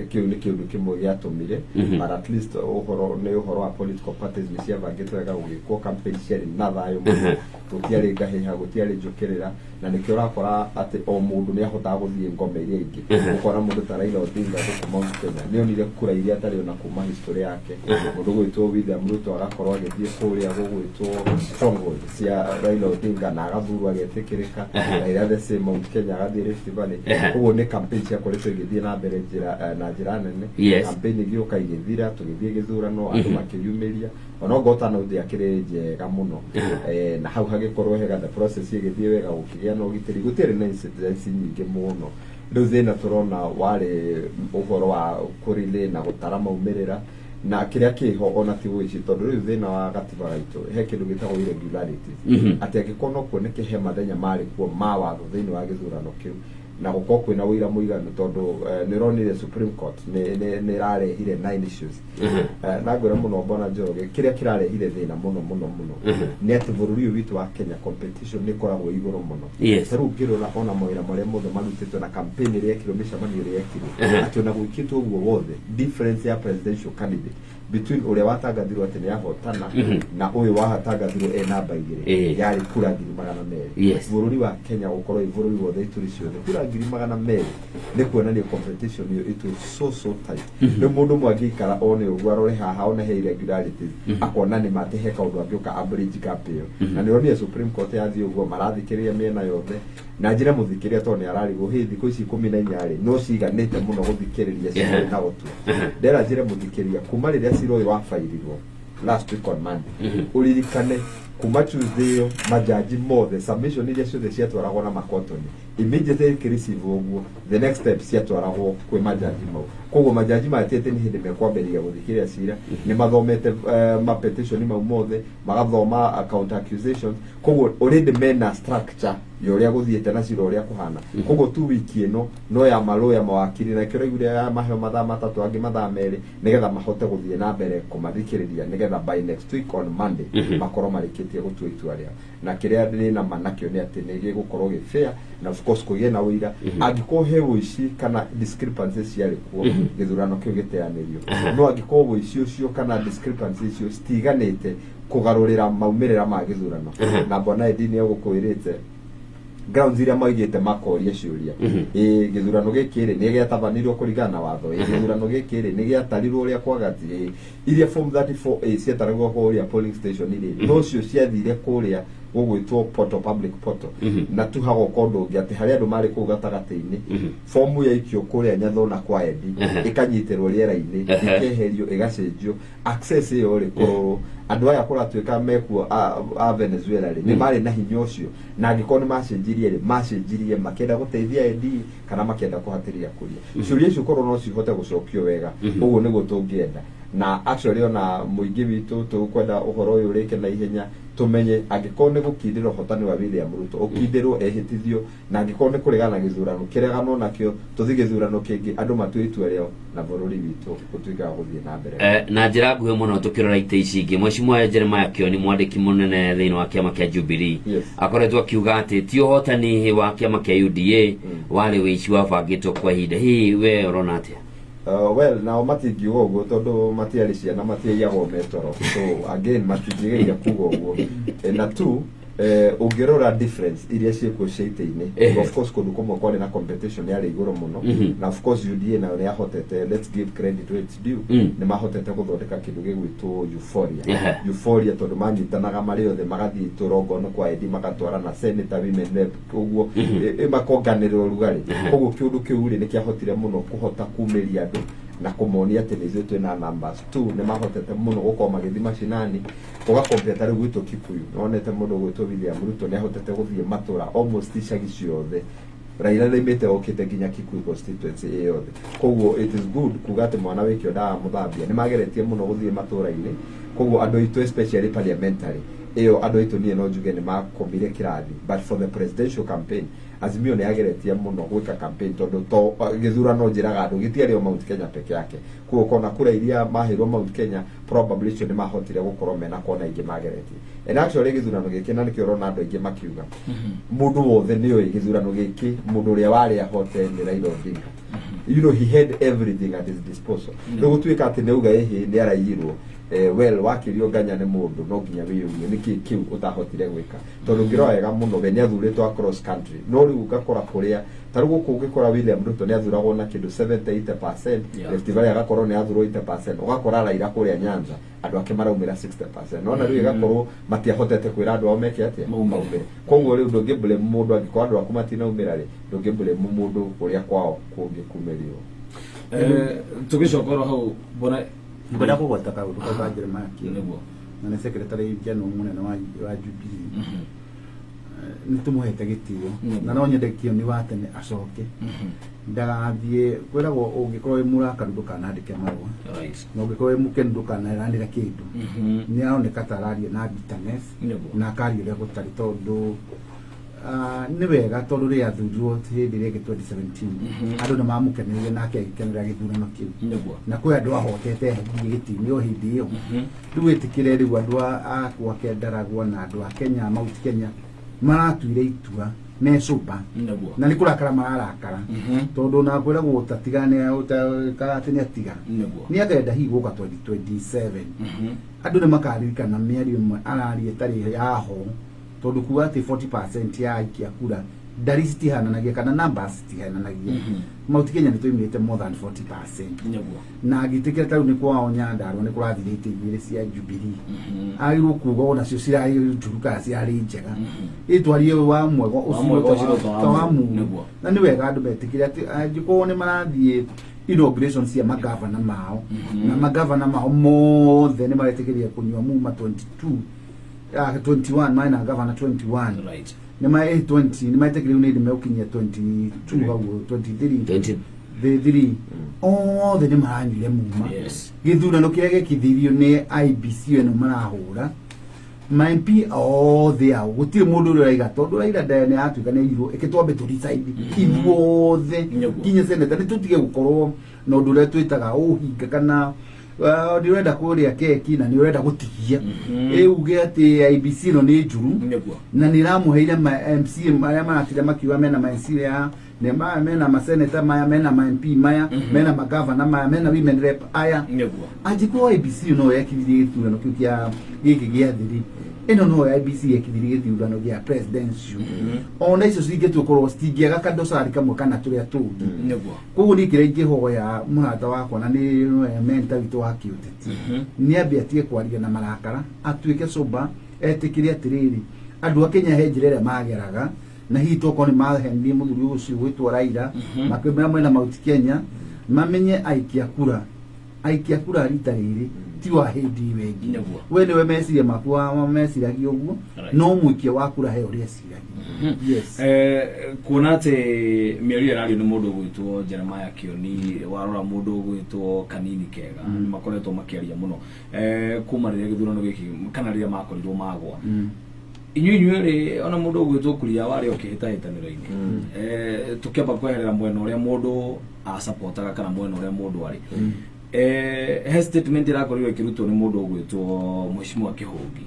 Speaker 4: Kĩu nĩ kĩũndũ kĩmwe gĩatũmire, but at least ũhoro nĩ ũhoro wa political parties nĩ ciabangĩtwo wega, gũgĩkwo campaign ciarĩ na thayũ mũno, gũtiarĩ ngahĩha, gũtiarĩ njũkĩrĩra, na nĩkĩo ũrakora atĩ o mũndũ nĩ ahotaga gũthiĩ ngome iria ingĩ. Ũkona mũndũ ta Raila Odinga gũkũ Mount Kenya nĩ onire kura iria atarĩ ona kuma history yake. Mũndũ gwĩtwo William Ruto agakorwo agĩthiĩ kũrĩa gũgwĩtwo stronghold cia Raila Odinga na agathurwo agetĩkĩrĩka. Raila the same Mount Kenya, agathiĩ Rift Valley. Koguo nĩ campaign ciakoretwo igĩthiĩ na mbere njĩra na njĩra nene. Campaign igĩũka igĩthira, tũgĩthiĩ gĩthurano, andũ makĩyumĩria, onokorwo turnout yakĩrĩ njega mũno, na hau hagĩkorwo hega, the process ĩgĩthiĩ wega, gũkĩgĩa na ũgitĩri, gũtiarĩ na incidents nyingĩ mũno. Rĩu thĩna tũrona warĩ ũhoro wa kũrelay na gũtara maumĩrĩra, na kĩrĩa kĩho ona ti ũici, tondũ rĩu thĩna wa gatiba gaitũ he kĩndũ gĩtagwo irregularities, atĩ angĩkorwo no kuoneke he mathenya marĩ kuo ma watho thĩinĩ wa gĩthurano kĩu, na gũkorwo kwĩna ũira mũiganu, tondũ nĩ ũronire Supreme Court nĩ ĩrarehire nine issues. Na ngwĩra mũno bwana Njoroge, kĩrĩa kĩrarehire thĩna mũno mũno mũno nĩ atĩ bũrũri ũyũ witũ wa Kenya competition nĩ ĩkoragwo igũrũ mũno. Ta rĩu ngĩrora ona mawĩra marĩa mothe marutĩtwo na campaign ĩrĩa yekirwo, mĩcemanio ĩrĩa yekirwo, atĩ ona gwĩkĩtwo ũguo wothe, difference ya presidential candidate between ũrĩa watangathirwo atĩ nĩ ahotana na ũyũ watangathirwo e namba 2 yarĩ kura 200,000. Bũrũri wa Kenya gũkorwo ĩ bũrũri wothe, ituri ciothe, kura 200,000 nĩ kuonania competition ĩyo it was so so tight. Rĩu mũndũ ũmwe angĩikara one ũguo, arore haha one he irregularities, akona nĩ mate he kaũndũ angĩũka a bridge gap ĩyo. Na nĩ ũronire Supreme Court yathiĩ ũguo, marathikĩrĩria mĩena yothe, na njĩra mũthikĩrĩria tondũ nĩ ararigwo hĩ thikũ ici 14 rĩ no ciganĩte mũno gũthikĩrĩria cira ũyũ na gũtua. Ndera njĩre mũthikĩrĩria, kuma rĩrĩa cira ũyũ wabairirwo last week on Monday, ũririkane kuma Tuesday ĩyo majaji mothe, submission iria ciothe ciatwaragwo na makotoni, immediately ĩkĩreceive ũguo, the next step ciatwaragwo kwĩ majaji mau. Koguo majaji maya ti atĩ nĩ hĩndĩ mekwambĩrĩria gũthikĩrĩria cira, nĩ mathomete ma petition mau mothe, magathoma counter accusations. Koguo already mena structure ya ũrĩa gũthiĩte na cira ũrĩa kũhana. Koguo tu wiki ĩno no ya marũya mawakiri, na kĩo raiguire ya maheo mathaa 3, angĩ mathaa 2, nĩgetha mahote gũthiĩ na mbere kũmathikĩrĩria, nĩgetha by next week on Monday makorwo marĩkĩtie gũtua itua rĩao. Na kĩrĩa ndĩ na ma nakĩo nĩ atĩ nĩ gĩgũkorwo gĩ fair, na of course kũgĩe na ũira. Angĩkorwo he ũici kana discrepancies ciarĩ kuo, gĩthurano kĩu gĩteanĩrio. No angĩkorwo ũici ũcio kana discrepancies icio citiganĩte kũgarũrĩra maumĩrĩra ma gĩthurano, na bwana Edi nĩ egũkwĩrĩte grounds iria maigĩte makoria ciũria, ĩ gĩthurano gĩkĩ rĩ nĩ gĩatabanĩrio kũringana na watho, ĩ gĩthurano gĩkĩ rĩ nĩ gĩatarirwo ũrĩa kwagati, ĩ iria form 34A ciataragwo kũrĩa polling station rĩ, no cio ciathire kũrĩa gũgwĩtwo portal, public portal, na tu hagoka ũndũ ũngĩ atĩ harĩa andũ marĩ kũu gatagatĩ-inĩ, fomu yaikio kũrĩa Nyathona kwa Endi ĩkanyitĩrwo rĩera-inĩ, ĩkeherio, ĩgacenjio access ĩyo rĩ kũrorwo. Andũ aya kũratuĩka mekuo a Venezuela rĩ, nĩ marĩ na hinya ũcio? Na angĩkorwo nĩ macenjirie rĩ, macenjirie makĩenda gũteithia AD kana makĩenda kũhatĩrĩria kũria? Ciũria icio korwo no cihote gũcokio wega, ũguo nĩguo tũngĩenda. Na actually ona mũingĩ witũ tũkwenda ũhoro ũyũ ũrĩke na ihenya, tũmenye angĩkorwo nĩ gũkindĩra ũhotani wa William Ruto ũkindĩrwo ehĩtithio, na angĩkorwo nĩ kũregana na gĩthurano kĩreganwo nakĩo, tũthiĩ gĩthurano kĩngĩ, andũ matue itua rĩao na bũrũri witũ ũtuĩke wa gũthiĩ na mbere.
Speaker 2: Na njĩra nguhĩ mũno, tũkĩrora itĩ ici ingĩ, Mheshimiwa Jeremiah Kioni, mwandĩki mũnene thĩinĩ wa kĩama kĩa Jubilee, akoretwo akiuga atĩ ti ũhotani wa kĩama kĩa UDA, warĩ wĩici wabangĩtwo kwa ihinda. Hihi we ũrona atĩa?
Speaker 4: Well, nao matingiuga ũguo tondũ matiarĩ ciana, matiaiyagwo metoro, so again matingĩgeria kuga ũguo. Na tu ũngĩrora difference iria ciĩkuo cia itĩ-inĩ, of course kũndũ kũmwe kwarĩ na competition yarĩ igũrũ mũno, na of course UDA nayo nĩ yahotete, let's give credit where it's due, nĩ mahotete gũthondeka kĩndũ gĩgwĩtwo euphoria. Euphoria tondũ manyitanaga marĩ othe, magathiĩ tũrongono kwa Edi, magatwara na senator, women rep, ũguo makonganĩrĩra ũrugarĩ. Koguo kĩũndũ kĩu rĩ, nĩ kĩahotire mũno kũhota kumĩria andũ na kũmonia atĩ nĩ ithuĩ twĩna numbers. Two, nĩ mahotete mũno gũkorwo magĩthiĩ macinani, ũgakompea ta rĩu gwitũ Kikuyu, nĩwonete mũndũ ũgwĩtwo William Ruto nĩ ahotete gũthiĩ matũra almost icagi ciothe. Raila nĩaimĩte okĩte nginya Kikuyu constituency ĩ yothe. Koguo it is good kuga atĩ mwana wĩkĩo ndamũthambia, nĩ mageretie mũno gũthiĩ matũra-inĩ. Koguo andũ aitũ, especially parliamentary ĩyo, andũ aitũ niĩ no njuge nĩ makomire kĩrathi. But for the presidential campaign, Azimio nĩ yageretie mũno gwĩka campaign, tondũ to gĩthurano njĩraga andũ gĩtiarĩ o Mount Kenya peke yake. Koguo kona kura iria maheirwo Mount Kenya, probably icio nĩ mahotire gũkorwo mena kona ingĩ mageretie. And actually gĩthurano gĩkĩ, na nĩkĩo ũrona andũ aingĩ makiuga mũndũ wothe nĩ oĩ gĩthurano gĩkĩ, mũndũ ũrĩa warĩ ahote nĩ Raila Odinga. He had everything at his disposal. Rĩu gũtuĩka atĩ nĩ auga ĩhĩ nĩ araiyirwo, well, wakĩrio nganya nĩ mũndũ, no nginya wĩyũrie nĩkĩ kĩu ũtahotire gwĩka, tondũ ũngĩrora wega mũno, we nĩ athurĩtwo across country, no rĩu ũgakora kũrĩa ta rĩu gũkũ ũngĩkora William Ruto nĩ athuragwo na kĩndũ 70 80%, Rift Valley agakorwo nĩ athurwo 80%, ũgakora Raila kũrĩa Nyanza andũ ake maraumĩra 60%. Nona rĩu ĩgakorwo matiahotete kwĩra andũ ao meke atĩa?
Speaker 3: Maumĩre.
Speaker 4: Maumĩre. Koguo rĩu ndũngĩ blame mũndũ angĩkorwo andũ aku matinaumĩra rĩ, ndũngĩ blame mũndũ ũrĩa kwao kũngĩkumĩrio.
Speaker 3: Tũgĩcoka oro hau, mbona
Speaker 1: Ngwenda kũgweta kaũndũ kau ka Jeremiah Kioni, na nĩ secretary general mũnene wa Jubilee. Nĩ tũmũhete gĩtĩo, na no nyende Kioni wa tene acoke, ndagathiĩ kwĩragwo ũngĩkorwo wĩ mũrakaru ndũkanandĩke marũa, na ũngĩkorwo wĩ mũkenu ndũkaneranĩre kĩndũ. Nĩ aroneka ta araria na bitterness na akaria ũrĩa gũtarĩ, tondũ nĩ wega, tondũ rĩrĩa athurirwo hĩndĩ ĩrĩa ĩngĩ 2017, andũ nĩ mamũkeneire nake agĩkenera gĩthurano kĩu, na kwĩ andũ ahotete eherie gĩtĩ-inĩ o hĩndĩ ĩyo. Rĩu wĩtĩkĩre rĩu andũ a gwake Ndaragwa na andũ a Kenya, Mount Kenya, maratuire itua mecũmba, na nĩ kũrakara mararakara, tondũ ona kwĩragwo ũtatigane atĩ nĩ atiga, nĩ akenda hihi gũka 2027. Andũ nĩ makaririkana mĩario ĩmwe araria ĩtarĩ yaho, tondũ kuga atĩ 40% ya aikia kura, ndari citihananagia kana numbers citihananagia. Mount Kenya nĩ tũimĩte more than 40%, na ngĩtĩkĩra ta rĩu nĩ kwao Nyandarua nĩ kũrathire itĩ igĩrĩ cia Jubilee, agĩrĩirwo kuga onacio cirarĩ njũru kana cirarĩ njega, ĩtwarie wa mwega ũcio
Speaker 3: mwega ũcio
Speaker 1: ta wa
Speaker 3: Muru.
Speaker 1: Muru. Na nĩ wega andũ metĩkĩre atĩ angĩkorwo nĩ marathiĩ inauguration cia magavana mao, na magavana mao mothe nĩ maretĩkĩria kũnyua muma 22, 21, marĩ na gavana 21, nĩ ma 20 nĩ maretĩkĩria, rĩu nĩ megũkinyia 22 hau 23,
Speaker 2: 20.
Speaker 1: 3, othe nĩ maranyuire muma. Gĩthurano kĩrĩa gĩekithirio nĩ IBC ĩno marahũra ma MP othe ao, gũtirĩ mũndũ ũrĩa ũraiga, tondũ Raila nĩ yatuĩka nĩ airwo, ĩke twambe tũ decide ithuothe, nginya senator, nĩ tũtige gũkorwo na ũndũ ũrĩa twĩtaga ũhinga kana nĩ ũrenda kũrĩa keki na nĩ ũrenda gũtigia. Ĩ uge atĩ IBC ĩno nĩ njuru, na nĩ ĩramũheire ma MC marĩa maratira makiuga mena ma MC ya nĩ mena maseneta maya, mena ma MP maya, mena magavana maya, mena women rep aya. Angĩkorwo IBC no yekithirie gĩthurano kĩu kĩa gĩkĩ gĩa thiri, ĩno no IBC yekithirie gĩthurano gĩa presidential, ona icio cingĩtua korwo citingĩaga kadosari kamwe kana tũrĩa tũngĩ. Koguo niĩ kĩrĩa ingĩhoya mũrata wakwa, na nĩ mentor witũ wa kĩũteti, nĩ ambe atige kwaria na marakara, atuĩke sober, etĩkĩre atĩrĩrĩ, andũ a Kenya he njĩra ĩrĩa mageraga, na hihi tokorwo nĩ mahenirie mũthuri ũcio gwĩtwo Raila, makĩmwĩra mwena Mount Kenya, mamenye aikia kura. Aikia kura rita rĩrĩ ti wa hĩndĩ ĩyo ĩngĩ.
Speaker 3: Nĩguo.
Speaker 1: We nĩwe meciria maku meciragia ũguo, no mũikia wa kura he ũrĩa eciragia. Yes.
Speaker 3: Kuona atĩ mĩario ĩrario nĩ mũndũ ũgwĩtwo Jeremiah Kioni, warora mũndũ ũgwĩtwo Kanini Kega, nĩ makoretwo makĩaria mũno kuma rĩrĩa gĩthurano gĩkĩ kana rĩrĩa makorirwo magwa. Inyuĩ inyuerĩ, ona mũndũ ũgwĩtwo Kuria warĩ o kĩhĩtahĩtanĩro-inĩ, tũkĩamba kweherera mwena ũrĩa mũndũ acapotaga kana mwena ũrĩa mũndũ arĩ, he statement ĩrakorirwo ĩkĩrutwo nĩ mũndũ ũgwĩtwo Mheshimiwa Kĩhũngi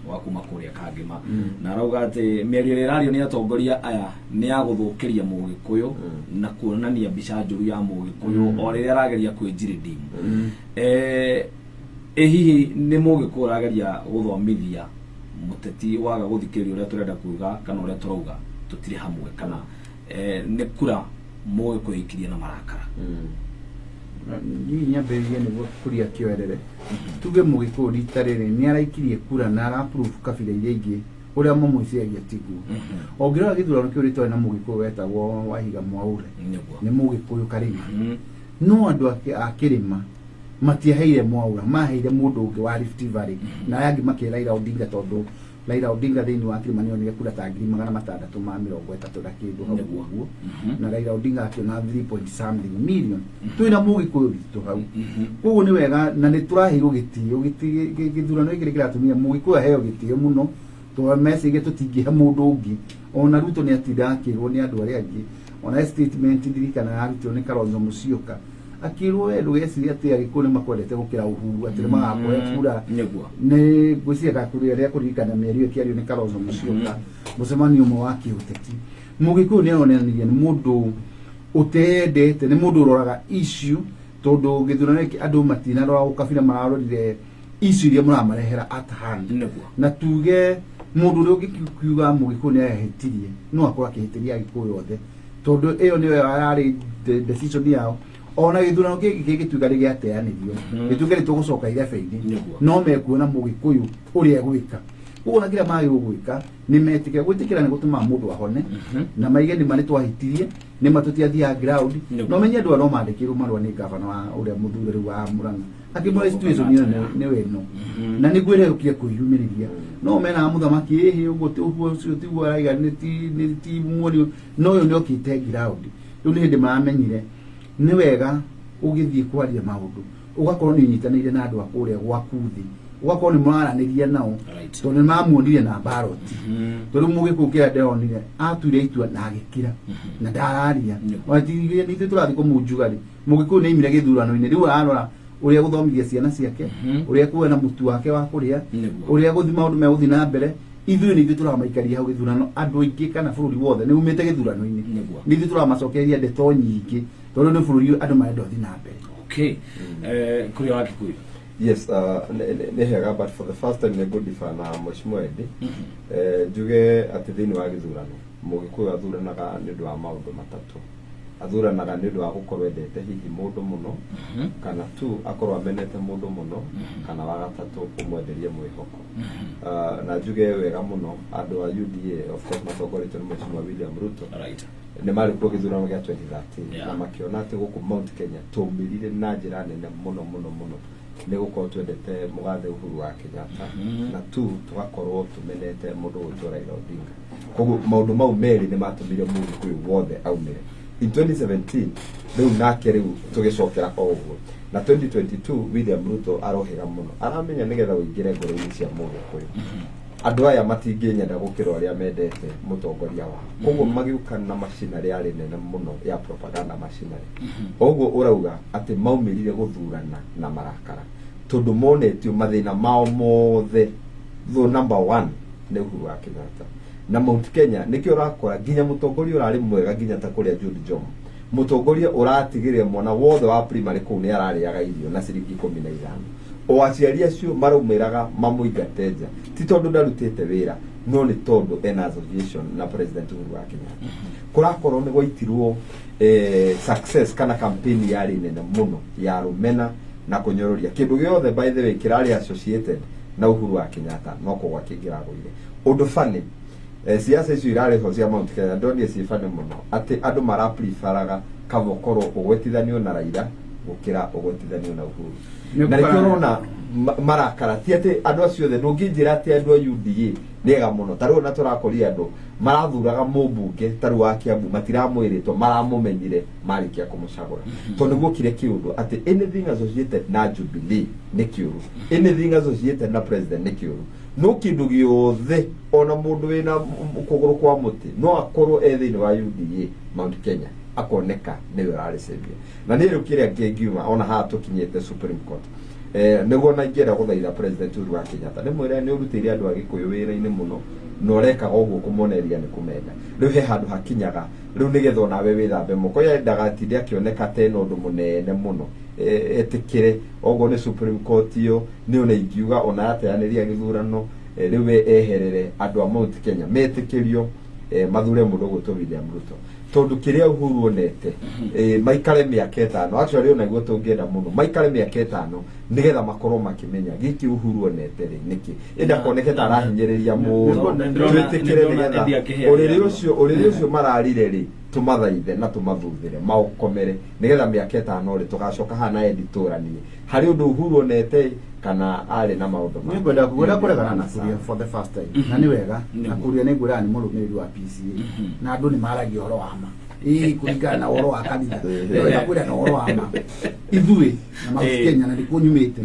Speaker 3: wa kuma kũrĩa Kangĩma, na arauga atĩ mĩario ĩrĩa ĩrario nĩ atongoria aya nĩ ya gũthũkĩria Mũgĩkũyũ na kuonania mbica njũru ya Mũgĩkũyũ o rĩrĩa arageria kwĩnjiridimu. Ĩ hihi nĩ Mũgĩkũyũ ũrageria gũthomithia mũteti waga gũthikĩrĩria ũrĩa tũrenda kuga kana ũrĩa tũrauga tũtirĩ hamwe, kana nĩ kura Mũgĩkũyũ ikirie na marakara?
Speaker 1: Niĩ nyambĩrĩrie nĩguo kũria kĩoerere. Tuge Mũgĩkũyũ rita rĩrĩ nĩ araikirie kura na araprove kabira iria ingĩ ũrĩa mamwĩciragia tiguo. Ũngĩrora gĩthurano kĩu rĩtwarĩ na Mũgĩkũyũ wetagwo Wahiga Mwaure, nĩ Mũgĩkũyũ Karĩma, no andũ a kĩrĩma matiaheire Mwaura, maheire mũndũ ũngĩ wa Rift Valley, na aya angĩ makĩhe Raila Odinga, tondũ Raila Odinga thĩinĩ wa kĩrĩma nĩonire kura ta 630,000 na kĩndũ hau ũguo, na Raila Odinga akĩona 3 point something million. Twĩna Mũgĩkũyũ witũ hau. Koguo nĩ wega na nĩ tũraheirwo gĩtĩo. Gĩthurano gĩkĩ nĩ kĩratũmire Mũgĩkũyũ aheo gĩtĩo mũno, tondũ meciria tũtingĩhe mũndũ ũngĩ. Ona Ruto nĩ atindaga akĩrwo nĩ andũ arĩa angĩ. Ona statement ndirikana yarutirwo nĩ Kalonzo Musyoka, akĩrwo, "We ndũgecirie atĩ Agĩkũyũ nĩ makwendete gũkĩra Uhuru, atĩ nĩ magakũhe kura." Nĩ ngwĩciria gakũrĩa rĩa kũririkana mĩario ĩkĩario nĩ Kalonzo Musyoka mũcemanio ũmwe wa kĩũteti. Mũgĩkũyũ nĩ aronanirie nĩ mũndũ ũteyendete, nĩ mũndũ ũroraga issue, tondũ gĩthurano gĩkĩ andũ matinarora ũkabira, mararorire issue iria mũramarehera at hand. Na tuge mũndũ ũrĩa ũngĩkiuga Mũgĩkũyũ nĩ ahĩtirie, no akorwo akĩhĩtĩria Agĩkũyũ othe, tondũ ĩyo nĩyo yarĩ decision yao. Ona gĩthurano gĩkĩ gĩgĩtuĩka nĩ gĩateanĩrio, gĩtuĩke nĩ tũgũcoka irebe-inĩ, no mekuona Mũgĩkũyũ ũrĩa egwĩka. Koguo na kĩrĩa magĩrĩirwo gwĩka nĩ metĩkĩra. Gwĩtĩkĩra nĩ gũtũmaga mũndũ ahone na maige nĩma nĩ twahĩtirie, nĩma tũtiathiaga ground. No menye andũ aya no mandĩkĩrwo marũa nĩ gavana wa ũrĩa mũthure rĩu wa Murang'a, akĩmwĩra situation ĩyo nĩyo ĩno na nĩguo ĩrĩa kwĩyumĩrĩria. No menaga mũthamaki ĩhĩ ũguo ũguo ũcio tiguo araiga nĩ ti nĩ ti muoni, no ũyũ nĩ okĩte ground. Rĩu nĩ hĩndĩ maramenyire nĩ wega ũgĩthiĩ kwaria maũndũ ũgakorwo nĩ ũnyitanĩire na andũ a kũrĩa gwaku thĩ, ũgakorwo nĩ mũraranĩria nao, tondũ nĩ mamuonire na ballot. Tondũ Mũgĩkũyũ kĩrĩa ndĩronire atuire itua na agĩkira na ndararia. Ona ti nĩ ithuĩ tũrathiĩ kũmunjuga rĩ, Mũgĩkũyũ nĩ aimire gĩthurano-inĩ, rĩu ararora ũrĩa gũthomithia ciana ciake, ũrĩa kuona mũtu wake wa kũrĩa, ũrĩa gũthi maũndũ megũthiĩ na mbere. Ithuĩ nĩ ithuĩ tũramaikaria hau gĩthurano. Andũ aingĩ kana bũrũri wothe nĩ umĩte gĩthurano-inĩ, nĩ ithuĩ tũramacokeria ndeto nyingĩ, tondũ nĩ bũrũri andũ marenda ũthiĩ na mbere.
Speaker 3: Okay, Kuria wa Kikuyu.
Speaker 4: Yes, nĩ hega, but for the first time nĩ ngũdifa na Mheshimiwa Eddie. Njuge atĩ thĩinĩ wa gĩthurano Mũgĩkũyũ athuranaga nĩ ũndũ wa maũndũ matatũ. Athuranaga nĩ ũndũ wa gũkorwo endete hihi mũndũ mũno, kana tu akorwo amenete mũndũ mũno, kana wa gatatũ ũmwenderie mwĩhoko. Na njuge wega mũno andũ a UDA, of course matongoretio nĩ Mheshimiwa William Ruto, nĩ marĩ kuo gĩthurano gĩa 2013 na makĩona atĩ gũkũ Mount Kenya tũmĩrire na njĩra nene mũno mũno mũno nĩ gũkorwo twendete mũgathe Uhuru wa Kenyatta, na tu tũgakorwo tũmenete mũndũ ũgwĩtwo Raila Odinga. Koguo maũndũ mau merĩ nĩ matũmire Mũgĩkũyũ wothe aumĩre. In 2017 rĩu nake rĩu tũgĩcokera o ũguo, na 2022 William Ruto arohĩga mũno, aramenya nĩgetha ũingĩre ngoro-inĩ cia Mũgĩkũyũ, andũ aya matingĩnyenda gũkĩra ũrĩa mendete mũtongoria wao. Koguo magĩũka na machinery yarĩ nene mũno ya propaganda machinery. Ũguo ũrauga atĩ maumĩrire gũthurana na marakara, tondũ monetio mathĩna mao mothe thũ number one nĩ Uhuru wa Kenyatta. Na Mount Kenya nĩkĩo ũrakora nginya mũtongoria ũrarĩ mwega, nginya ta kũrĩa Jude Jomo, mũtongoria ũratigĩrĩra mwana wothe wa primary kũu nĩ ararĩaga irio na ciringi 15, o aciari acio maraumĩraga mamũingate nja, ti tondũ ndarutĩte wĩra, no nĩ tondũ ena association na President Uhuru wa Kenyatta. Kũrakorwo nĩ gwaitirwo success kana campaign yarĩ nene mũno ya rũmena na kũnyũrũria kĩndũ gĩothe, by the way, kĩrarĩ associated na Uhuru wa Kenyatta, no kũgwa kĩngĩragũire. Ũndũ funny, siasa icio irarĩ ho cia Mount Kenya ndonire ciĩ funny mũno, atĩ andũ marapreferaga kaba ũkorwo ũgwetithanio na Raila. Gũkĩra ũgwetithanio na Uhuru. Na nĩkĩo ũrona marakara ti atĩ andũ acio othe. Ndũngĩnjĩra atĩ andũ a UDA nĩ ega mũno. Ta rĩu ona tũrakoria andũ marathuraga mũmbunge ta rĩu wa Kiambu, matiramwĩrĩtwo, maramũmenyire marĩkia kũmũcagũra, tondũ nĩguokire kĩũndũ atĩ anything associated na Jubilee nĩ kĩũru, anything associated na president nĩ kĩũru. No kĩndũ gĩothe, ona mũndũ wĩna kũgũrũ kwa mũtĩ no akorwo e thĩinĩ wa UDA Mount Kenya, akoneka nĩwe ũrarĩ savior. Na niĩ rĩu kĩrĩa ngĩngiuma ona haha tũkinyĩte Supreme Court, nĩguo na ingĩenda gũthaitha President Uhuru wa Kenyatta, ndĩmwĩre nĩ ũrutĩire andũ a Gĩkũyũ wĩra-inĩ mũno, na ũrekaga ũguo kũmonereria nĩ kũmenda. Rĩu he handũ hakinyaga rĩu nĩgetha onawe wĩthambe moko, ye ndagatinde akĩoneka ta ena ũndũ mũnene mũno. Etĩkĩre oguo nĩ Supreme Court ĩyo nĩ ona ingiuga ona yateanĩria gĩthurano, rĩu we eherere andũ a Mount Kenya metĩkĩrio, mathure mũndũ ũgwĩtwo William Ruto, tondũ kĩrĩa Uhuru onete, maikare mĩaka 5. Actually, onaguo tũngĩenda mũno maikare mĩaka 5 nĩgetha makorwo makĩmenya gĩkĩ Uhuru onete rĩ nĩkĩ, ĩndĩ akoneke ta arahinyĩrĩria mũno. Twĩtĩkĩre nĩgetha ũrĩrĩ ũcio mararire rĩ, tũmathaithe na tũmathuthĩre maũkomere, nĩgetha mĩaka 5 rĩ, tũgacoka haha na Eddie tũranie harĩ ũndũ Uhuru onete kana arĩ na maũndũ
Speaker 1: make. Nĩngwenda ngwenda kũregana na Kuria for the first time, na nĩ wega na Kuria nĩ ngwĩraga nĩ mũrũmĩrĩri wa PCA, na andũ nĩ maragia ũhoro wa ma ĩĩ kũringana na ũhoro wa kanitha. Nĩ wega kwĩra na ũhoro wa ma ithuĩ na Mount Kenya, na nĩkuo nyumĩte,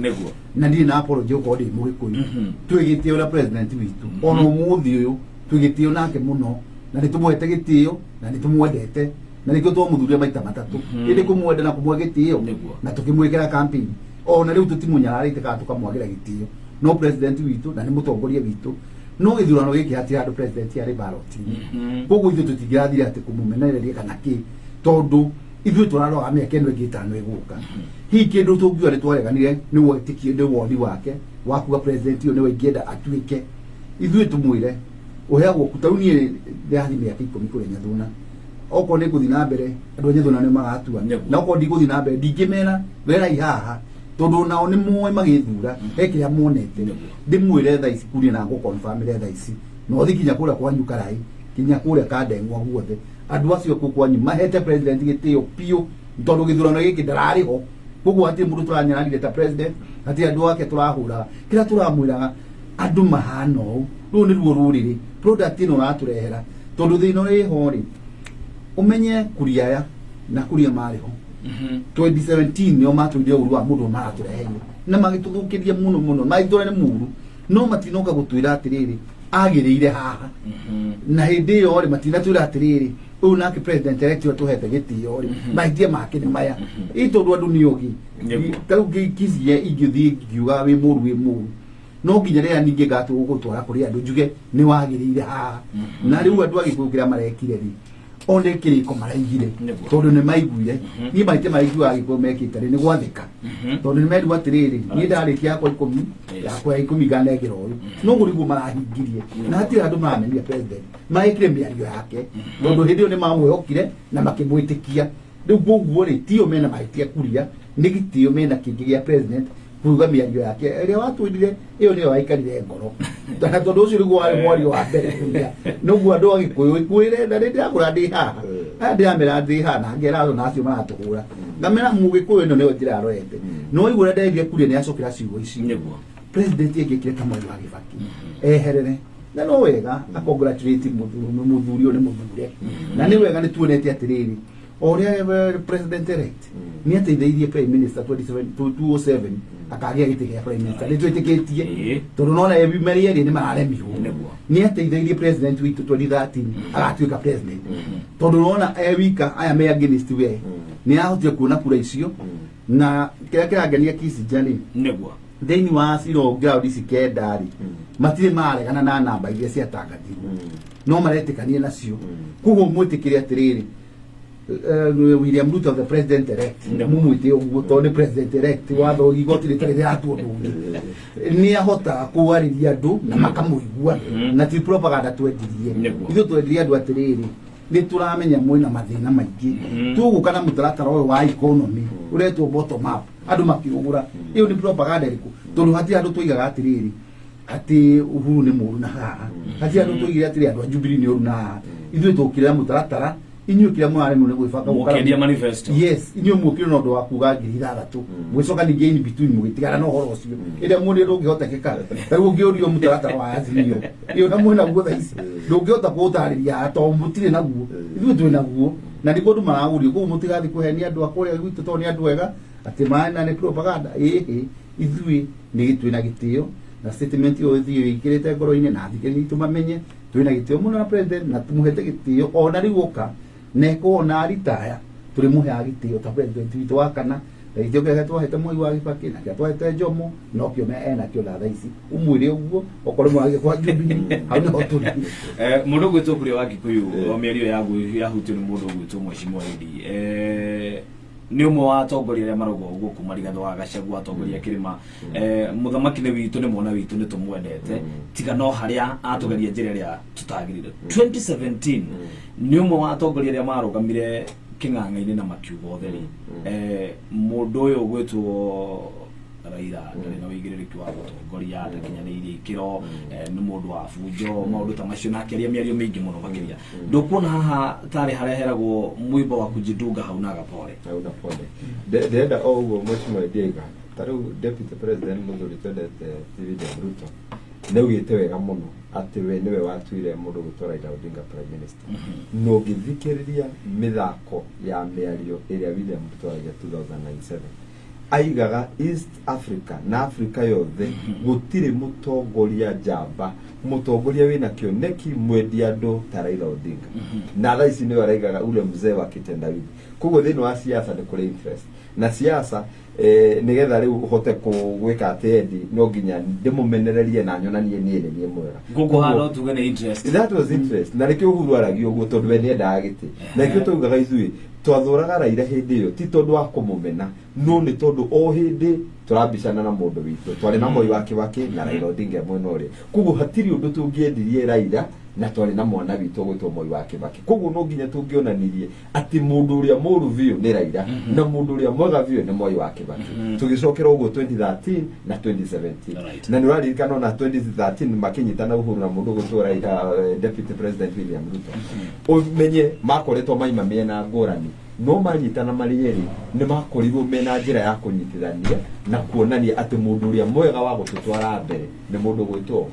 Speaker 1: na ndirĩ na apology gũkorwo ndĩ Mũgĩkũyũ. Twĩ gĩtĩo na president witũ, ona ũmũthĩ ũyũ twĩ gĩtĩo nake mũno, na nĩ tũmũhete gĩtĩo na nĩ tũmwendete, na nĩkĩo twamũthurire maita matatũ, ĩndĩ kũmwenda na kũmũhe gĩtĩo na tũkĩmwĩkĩra campaign. Ona rĩu tũtimũnyararĩte kana tũkamwagĩra gĩtĩo, no president witũ na nĩ mũtongoria witũ. No gĩthurano gĩkĩ hatirĩ handũ president arĩ ballot-inĩ, koguo ithuĩ tũtingĩrathire atĩ kũmũmenereria kana kĩ, tondũ ithuĩ tũraroraga mĩaka ĩno ĩngĩ 5 ĩgũka. Hihi kĩndũ tũngiuga nĩ twareganire nĩ wetĩkio, nĩ woni wake wa kuga president ũyũ nĩwe ingĩenda atuĩke. Ithuĩ tũmwĩre ũheagwo ta rĩu niĩ ndĩrathiĩ mĩaka 10 kũrĩa Nyathuna, okorwo nĩ ngũthiĩ na mbere, andũ a Nyathuna nĩ magatua, na okorwo ndigũthiĩ na mbere, ndingĩmera werai haha, tondũ nao nĩ moĩ magĩthura he kĩrĩa monete. Ndĩmwĩre thaa ici kuria na ngũconfirmĩre thaa ici, na ũthiĩ nginya kũrĩa kwanyu Karai, nginya kũrĩa Kandengwa guothe, andũ acio kũu kwanyu mahete president gĩtĩo biũ, tondũ gĩthurano gĩkĩ ndararĩ ho. Koguo hatirĩ mũndũ tũranyararire ta president, hatirĩ andũ ake tũrahũraga. Kĩrĩa tũramwĩraga, andũ mahana ũũ, rũrũ nĩruo rũrĩrĩ product ĩno ũratũrehera, tondũ thĩna ũrĩ ho rĩ, ũmenye kuria aya na kuria marĩ ho 2017 nĩo matwĩrire ũru wa mũndũ maratũreheire na magĩtũthũkĩria mũno mũno, magĩtwĩra nĩ mũru, no matinoka gũtwĩra atĩrĩrĩ agĩrĩire haha. Na hĩndĩ ĩyo rĩ, matinatwĩra atĩrĩrĩ ũyũ nake president elect ũrĩa tũhete gĩtĩo rĩ, mahĩtia make nĩ maya, ĩ tondũ andũ nĩ ogi. Ta rĩu Kisiye ingĩthiĩ ngiuga wĩ mũru, wĩ mũru, no nginya rĩrĩa ningĩ ngatũgũtwara kũrĩ andũ njuge nĩ wagĩrĩire haha. Na rĩu andũ a Gĩkũyũ kĩrĩa marekire rĩ, one kĩrĩko maraigire, tondũ nĩ maiguire niĩ mahĩtia marĩa ingiuga Gĩkũyũ mekĩte rĩ, nĩ gwathĩka, tondũ nĩ merirwo atĩrĩrĩ, niĩ ndarĩkia yakwa 10, yakwa ya 10 nganengera ũyũ. No ũguo nĩguo marahingirie, na hatirĩ andũ maramenyire president, marekire mĩario yake, tondũ hĩndĩ ĩyo nĩ mamwĩhokire na makĩmwĩtĩkia. Rĩu koguo rĩ, tio mena mahĩtia kuria, nĩ gĩtĩo mena kĩngĩ gĩa president kuga mĩario yake ĩrĩa watwĩrire, ĩyo nĩyo yaikarire ngoro, na tondũ ũcio nĩguo warĩ mwario wa mbere kuria noguo andũ a Gĩkũyũ ĩkwĩre. Na nĩ ndĩrakũra ndĩ haha, aya ndĩramera ndĩ haha na ngera andũ na acio maratũhũra, ngamera Mũgĩkũyũ ĩno nĩyo njĩra arorete. No igua ũrĩa nderire kuria nĩ acokera ciugo ici. President ĩngĩkire ta mweri wa Gĩbaki eherere, na no wega acongratulate mũthuri ũyũ nĩ mũthure, na nĩ wega nĩ tuonete atĩrĩrĩ, o ũrĩa president elect nĩ ateithĩirie prime minister 27 207 akagĩa gĩtĩ gĩa prime minister, nĩ twĩtĩkĩtie, tondũ nona marĩ erĩ nĩ mararemirwo. Nĩ ateithĩirie president witũ 2013 agatuĩka president, tondũ nona e wika aya me against we nĩ ahotire kuona kura icio. Na kĩrĩa kĩrangenia Kissinger rĩ, thĩinĩ wa ciro ground ici 9 rĩ, matirĩ maregana na namba iria ciatangathirwo, no maretĩkania nacio. Koguo mwĩtĩkĩre atĩrĩrĩ, William Ruto the president elect, mumwĩte ũguo tondũ nĩ president elect, watho igoti rĩtarĩ rĩratua ũndũ ũngĩ, nĩ ahotaga kwarĩria andũ na makamũigua, na ti propaganda twendirie. Ithuĩ twendirie andũ atĩrĩrĩ, nĩ tũramenya mwĩna mathĩna maingĩ, tũgũka na mũtaratara ũyũ wa economy ũretwo bottom up, andũ makĩũgũra. Ĩyo nĩ propaganda ĩrĩkũ? Tondũ hatirĩ andũ twoigaga atĩrĩrĩ atĩ Uhuru nĩ mũru na haha, hatirĩ andũ twoigire atĩrĩ andũ a Jubilee nĩ ũru na haha. Ithuĩ tũkire na mũtaratara Inyuĩ kĩrĩa mũraremwo nĩ gwĩbanga gũkara-
Speaker 3: Mũkĩendia manifesto.
Speaker 1: Yes, inyuĩ muokire na ũndũ wa kuga 6,000, mũgĩcoka ningĩ in between mũgĩtigana na ũhoro ũcio ĩrĩa muonire ndũngĩhotekeka. Ta rĩu ũngĩũrio mũtaratara wa Azimio ĩyo na mwĩna guo thaa ici, ndũngĩhota kũũtarĩria tondũ mũtirĩ naguo. Ithuĩ twĩ naguo na nĩguo andũ maragũrio. Koguo mũtigathiĩ kũhenia andũ a kũrĩa gwitũ tondũ nĩ andũ ega atĩ maĩ na nĩ propaganda. Ĩhĩ, ithuĩ nĩ twĩna gĩtĩo na statement ĩyo ĩthiĩ ĩkĩrĩte ngoro-inĩ na athikĩrĩria itũ mamenye twĩna gĩtĩo mũno na president na tũmũhete gĩtĩo ona rĩu oka na ĩkorwo na ritaya tũrĩmũheaga gĩtĩo ta president witũ wa kana, na gĩtĩo kĩrĩa twahete Mwai wa Kibaki na kĩrĩa twahete Jomo nokĩo enakĩo na thaa ici ũmwĩre ũguo okorwo mwagĩ kwa Jubilee hau nĩho tũrĩ.
Speaker 3: Mũndũ ũgwĩtwo Kuria wa Gĩkũyũ, o mĩario yahutio nĩ mũndũ ũgwĩtwo Mheshimiwa Idi, nĩ ũmwe wa atongoria arĩa marauga ũguo kuma Rigathĩ wa Gachagua, atongoria a kĩrĩma. Mũthamaki nĩ witũ, nĩ mwana witũ, nĩ tũmwendete, tiga no harĩa atũgeria njĩra ĩrĩa tũtagĩrĩire. 2017 nĩ ũmwe wa atongoria arĩa marũgamire kĩng'ang'a-inĩ na makiuga ũtheri, mũndũ ũyũ ũgwĩtwo Raila ndarĩ na ũigĩrĩrĩki wa gũtongoria, ndakinyanĩirie ikĩro, nĩ mũndũ wa bunjo, maũndũ ta macio, na akĩaria mĩario mĩingĩ mũno makĩria. Ndũkuona haha tarĩ hareheragwo mwimbo wa kujidunga hauna pole?
Speaker 4: Hauna pole. Ndĩrenda o ũguo Mheshimiwa Ndiaiga, ta rĩu deputy president mũthuri twendete ti William Ruto nĩ augĩte wega mũno atĩ we nĩwe watuire mũndũ gwĩtwo Raila Odinga prime minister. Na ũngĩthikĩrĩria mĩthako ya mĩario ĩrĩa William Ruto aragia 2007, aigaga East Africa na Africa yothe gũtirĩ mũtongoria njamba, mũtongoria wĩna kĩoneki, mwendi andũ ta Raila Odinga. Na thaa ici nĩwe araigaga ule mzee wa kitendawili. Koguo thĩinĩ wa siasa nĩ kũrĩ interest na siasa, nĩgetha rĩu ũhote gwĩka atĩ endi no nginya ndĩmũmenererie na nyonanie niĩ nĩ niĩ mwega.
Speaker 3: Gũkũ haha no tuge nĩ interest.
Speaker 4: That was interest, na nĩkĩo Uhuru aragia ũguo tondũ we nĩendaga gĩtĩ, na nĩkĩo twaugaga ithuĩ twathũraga Raila hĩndĩ ĩyo ti tondũ wa kũmũmena, no nĩ tondũ o hĩndĩ tũrambicana na mũndũ witũ. Twarĩ na Moi wa Kibaki na Raila Odinga mwena ũrĩa, koguo hatirĩ ũndũ tũngĩendirie Raila na twarĩ na mwana witũ ũgwĩtwo Moi wa Kibaki. Koguo no nginya tũngĩonanirie atĩ mũndũ ũrĩa mũũru biũ nĩ Raila na mũndũ ũrĩa mwega biũ nĩ Moi wa Kibaki. Tũgĩcokera ũguo 2013 na 2017. Na nĩ ũraririkana ona 2013 makĩnyitana Uhuru na mũndũ ũgwĩtwo Raila, deputy president William Ruto, ũmenye makoretwo maima mĩena ngũrani, no manyitana marĩ erĩ nĩ makorirwo mena njĩra ya kũnyitithania na kuonania atĩ mũndũ ũrĩa mwega wa gũtũtwara mbere nĩ mũndũ ũgwĩtwo,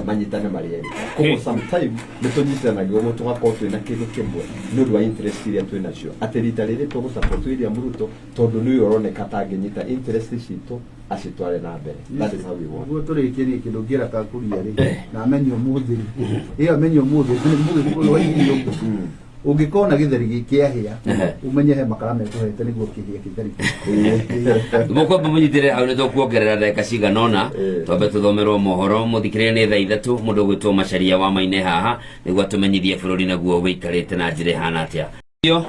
Speaker 4: manyitane marĩ erĩ. Koguo sometime nĩ tũnyitithanagia ũguo tũgakorwo twĩna kĩndũ kĩmwe nĩ ũndũ wa interest iria twĩ nacio, atĩ rita rĩrĩ tũgũ support William Ruto tondũ nĩwe ũroneka ta angĩnyita interest citũ acitware na mbere. That is how we want.
Speaker 1: Nĩguo tũrĩkĩrie kĩndũ ngĩra kakũria rĩ na amenye ũmũthĩ rĩ ĩyo amenye ũmũthĩ nĩ mũgĩkũyũ wa irio ũngĩkona gĩtheri gĩkĩahĩa, ũmenye he makara mekũhete nĩguo kĩhĩe gĩtheri.
Speaker 2: Mũkwamba mũnyitĩrĩre hau, nĩ tũkuongerera ndagĩka cigana ũna. Twambe tũthomerwo mohoro. Mũthikĩrĩria, nĩ thaa 3. Mũndũ ũgwĩtwo Macaria wa Maine haha nĩguo atũmenyithie bũrũri naguo wĩikarĩte na njĩra ĩhana atĩa. Yo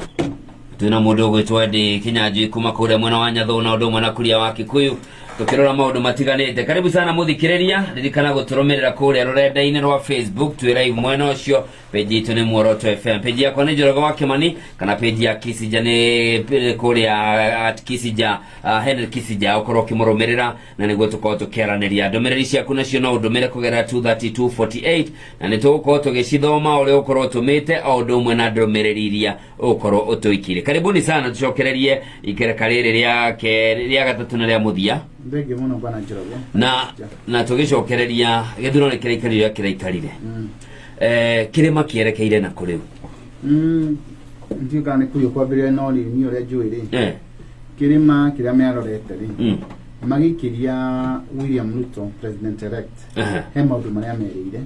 Speaker 2: twĩna mũndũ ũgwĩtwo Eddie Kinyanjui kuma kũrĩa mwena wa Nyathũ na ũndũ ũmwe na Kuria wa Kikuyu tũkĩrora maũndũ matiganĩte. Karibu sana mũthikĩrĩria, ririkana gũtũrũmĩrĩra kũrĩa rũrenda-inĩ rwa Facebook, twĩ live mwena ũcio. Page itũ nĩ Muoroto FM, page yakwa nĩ Njoroge wa Kimani, kana page ya Kisija nĩ kũrĩa at Kisija, Henry Kisija, ũkorwo ũkĩmũrũmĩrĩra na nĩguo tũkorwo tũkĩaranĩria. Ndũmĩrĩri ciaku nacio no ũndũmĩre kũgerera 23248 na nĩ tũgũkorwo tũgĩcithoma ũrĩa ũkorwo ũtũmĩte o ũndũ ũmwe na ndũmĩrĩri iria ũgũkorwo ũtũikĩire. Karibuni sana, tũcokererie ikereka rĩrĩ rĩa kerĩ, rĩa gatatũ na rĩa mũthia.
Speaker 1: Thengiũ mũno bwana Njoroge.
Speaker 2: Na tũgĩcokereria gĩthurano nĩ kĩraikarire ũrĩa kĩraikarire. Kĩrĩma kĩerekeire na kũ rĩu?
Speaker 1: Ndiũĩ kana nĩ kũrio kwambĩrĩria, no rĩ niĩ ũrĩa njũĩ rĩ, kĩrĩma kĩrĩa mearorete rĩ, magĩikĩria William Ruto president elect, he maũndũ marĩa merĩire,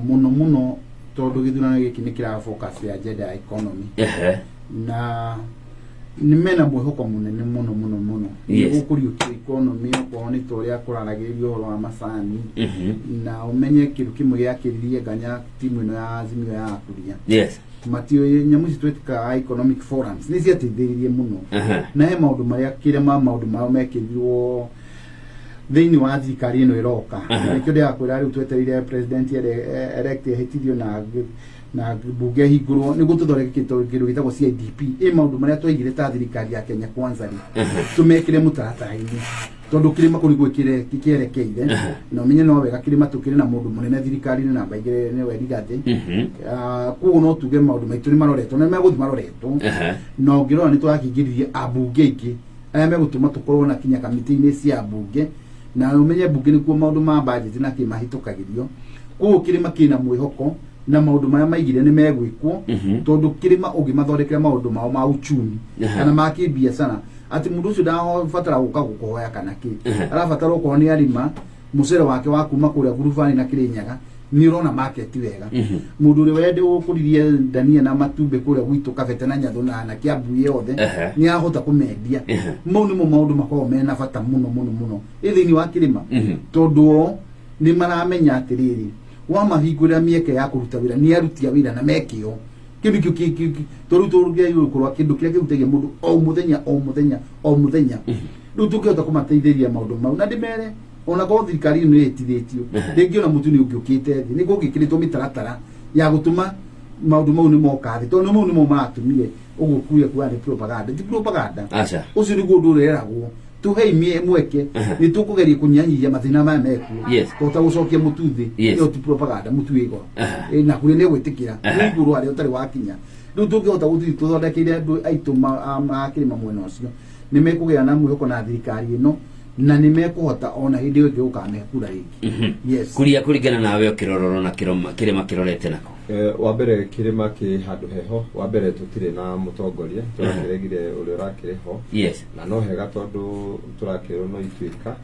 Speaker 1: mũno mũno tondũ gĩthurano gĩkĩ nĩ kĩra focus ya agenda ya economy, na nĩ mena mwĩhoko mũnene mũno mũno mũno gũkũriũkia economy, okorwo nĩ ta ũrĩa kũraragĩrĩrio ũhoro wa macani, na ũmenye kĩndũ kĩmwe gĩakĩririe nganya timu ĩno ya Azimio ya Akuria, matiũĩ nyamũ ici twĩtĩkaga economic forums nĩ ciateithĩrĩirie mũno. Na he maũndũ marĩa kĩrĩa ma maũndũ mao mekĩrirwo. Thĩinĩ wa thirikari ĩno ĩroka, nĩkĩo ndĩrakwĩra rĩu twetereire president elect ehĩtithio na mbunge ĩhingũrwo nĩguo tũthondeke kĩndũ gĩtagwo CIDP. Ĩ maũndũ marĩa twaigire ta thirikari ya Kenya Kwanza rĩ, tũmekĩre mũtaratara-inĩ, tondũ kĩrĩma kũu nĩguo kĩerekeire. Na ũmenye no wega kĩrĩma tũkĩrĩ na mũndũ mũnene thirikari-inĩ namba 2 nĩwe Rigathĩ. Koguo no tuge maũndũ maitũ nĩ maroretwo na nĩ megũthiĩ maroretwo. Na ũngĩrora nĩ tũrakĩingĩririe ambunge aingĩ arĩa megũtũma tũkorwo na kinya kamĩtĩ-inĩ cia mbunge, na ũmenye mbunge nĩkuo maũndũ ma budget na kĩ mahĩtũkagĩrio. Koguo kĩrĩma kĩna mwĩhoko na maũndũ marĩa maigire nĩ megwĩkwo, tondũ kĩrĩma ũngĩmathondekera maũndũ mao ma uchumi kana ma kĩbiacara, atĩ mũndũ ũcio ndarabatara gũka gũkũhoya kana kĩ, arabatara okorwo nĩ arĩma mũcere wake wa kuma kũrĩa ngurubani na Kĩrĩnyaga, nĩ ũrona market wega. Mũndũ ũrĩa wende gũkũririe ndania na matumbĩ kũrĩa gwitũ Kabete na Nyathũ na Kiambu yothe, nĩ arahota kũmendia. Mau nĩmo maũndũ makoragwo mena bata mũno mũno mũno ĩ thĩinĩ wa kĩrĩma, tondũ o nĩ maramenya atĩrĩrĩ, wamahingũrĩra mĩeke ya kũruta wĩra, nĩ aruti a wĩra na mekĩo kĩu nĩkĩo tondũ tũngĩagĩrĩirwo gũkorwo kĩndũ kĩrĩa kĩhutagia mũndũ o mũthenya o mũthenya o mũthenya. Rĩu tũngĩhota kũmateithĩria maũndũ mau na ndĩmere ona korwo thirikari ĩno nĩ ĩhĩtithĩtio rĩngĩ, ona mũtu nĩ ũngĩũkĩte thĩ, nĩ kũngĩkĩrĩtwo mĩtaratara ya gũtũma maũndũ mau nĩ moka thĩ, tondũ mau nĩmo maratũmire ũguo kuya kuga nĩ propaganda. Ti propaganda.
Speaker 2: Aca.
Speaker 1: Ũcio nĩguo ũndũ ũreragwo tuhei mweke, nĩ tũkũgeria kũnyihanyihia mathĩna maya mekuo. Kũhota gũcokia mũtu thĩ. Ĩyo ti propaganda. Mũtu wĩ goro. Na kũrĩa nĩ gwĩtĩkĩra nĩ igũrũ harĩa ũtarĩ wakinya. Rĩu tũngĩhota gũthiĩ tũthondekeire andũ aitũ a kĩrĩma mwena ũcio, nĩ mekũgĩa na mwĩhoko na thirikari ĩno, na nĩ mekũhota ona hĩndĩ ĩyo ĩngĩ gũkamahe kura rĩngĩ, yes.
Speaker 2: Kuria kũringana nawe ũkĩrororo na kĩrĩma kĩrorete nako?
Speaker 4: Wa mbere kĩrĩma kĩ handũ heho. Wa mbere tũtirĩ na mũtongoria, tũrakĩregire ũrĩa ũrakĩrĩ ho. Na no hega tondũ tũrakĩrwo no ituĩka.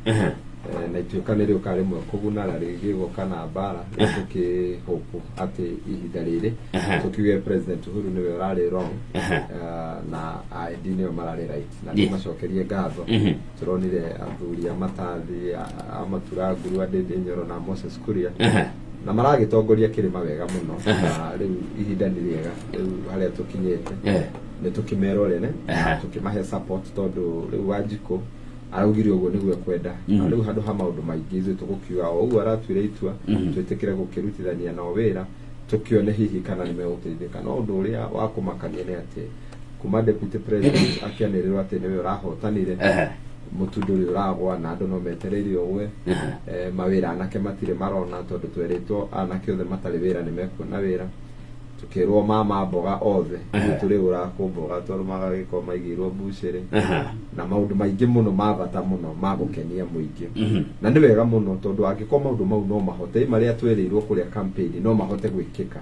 Speaker 4: Na ituĩka nĩ rĩũkaga rĩmwe kũguna na rĩngĩ gũka na mbara. Rĩu tũkĩhope atĩ ihinda rĩrĩ tũkiuge President Uhuru nĩwe ũrarĩ wrong, na AD nĩo mararĩ right, na tũmacokerie ngatho. Tũronire athuri a matathi a Matura Nguru, a Ndindi Nyoro na Moses Kuria, na maragĩtongoria kĩrĩma wega mũno. Na rĩu ihinda nĩ rĩega, rĩu harĩa tũkinyĩte nĩ tũkĩmerorere na tũkĩmahe support, tondũ rĩu Wanjikũ araugire ũguo nĩguo ekwenda. Na rĩu handũ ha maũndũ maingĩ, ithuĩ tũgũkiuga o ũguo aratuire itua, twĩtĩkĩre gũkĩrutithania nao wĩra, tũkĩone hihi kana nĩ megũteithĩka. No ũndũ ũrĩa wa kũmakania nĩ atĩ kuma deputy president akĩanĩrĩrwo atĩ nĩwe ũrahotanire, mũtu ndũrĩ ũragwa na andũ no metereire ũgwe. Mawĩra anake matirĩ marona, tondũ twerĩtwo anake othe matarĩ wĩra nĩ mekuona wĩra. Tukĩrwo mama mboga othe tũrĩ kũ mboga tondũ magagĩkorwo maigĩirwo mbucĩrĩ na maũndũ maingĩ mũno ma bata mũno ma gũkenia mũingĩ. Na nĩ wega mũno, tondũ angĩkorwo maũndũ mau no mahote marĩa twerĩirwo kũrĩa campaign no mahote gwĩkĩka,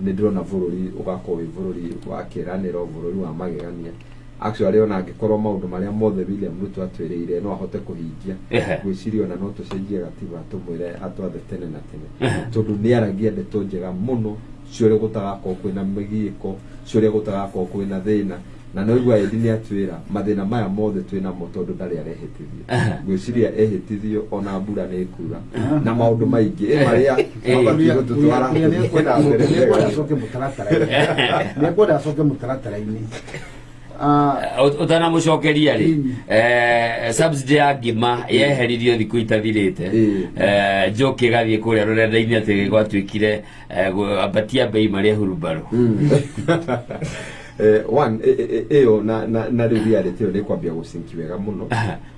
Speaker 4: nĩ ndĩrona bũrũri ũgakorwo wĩ bũrũri wa kĩĩranĩro, bũrũri wa magegania. Actually, ona angĩkorwo maũndũ marĩa mothe William Ruto atwĩrĩire no ahote kũhingia, ngwĩciria ona no tũcenjie gatiba tũmwĩre atwathe tene na tene, tondũ nĩ aragia ndeto njega mũno cia ũrĩa gũtagakorwo kwĩna mĩgiĩko, cia ũrĩa gũtagakorwo kwĩna thĩna. Na no igua Edi nĩ atwĩra mathĩna maya mothe twĩnamo tondũ ndarĩ arehĩtithio. Ngwĩciria ehĩtithio ona mbura nĩ ĩkura na maũndũ maingĩ marĩa mabatiĩ gũtũtwara
Speaker 1: na mbere. Nĩekwenda acoke mũtaratara-inĩ, nĩekwenda acoke mũtaratara-inĩ.
Speaker 2: Ũtanamucokeria rĩ, subsidy ya ngima yeheririo thikũ itathirĩte. Njoki ĩgathiĩ kũrĩa rũrenda-inĩ atĩ gwatuĩkire ambatia bei marĩa hurumbarũ.
Speaker 4: One ĩyo na rĩu reality ĩyo nĩ kwambia gũcinki wega mũno,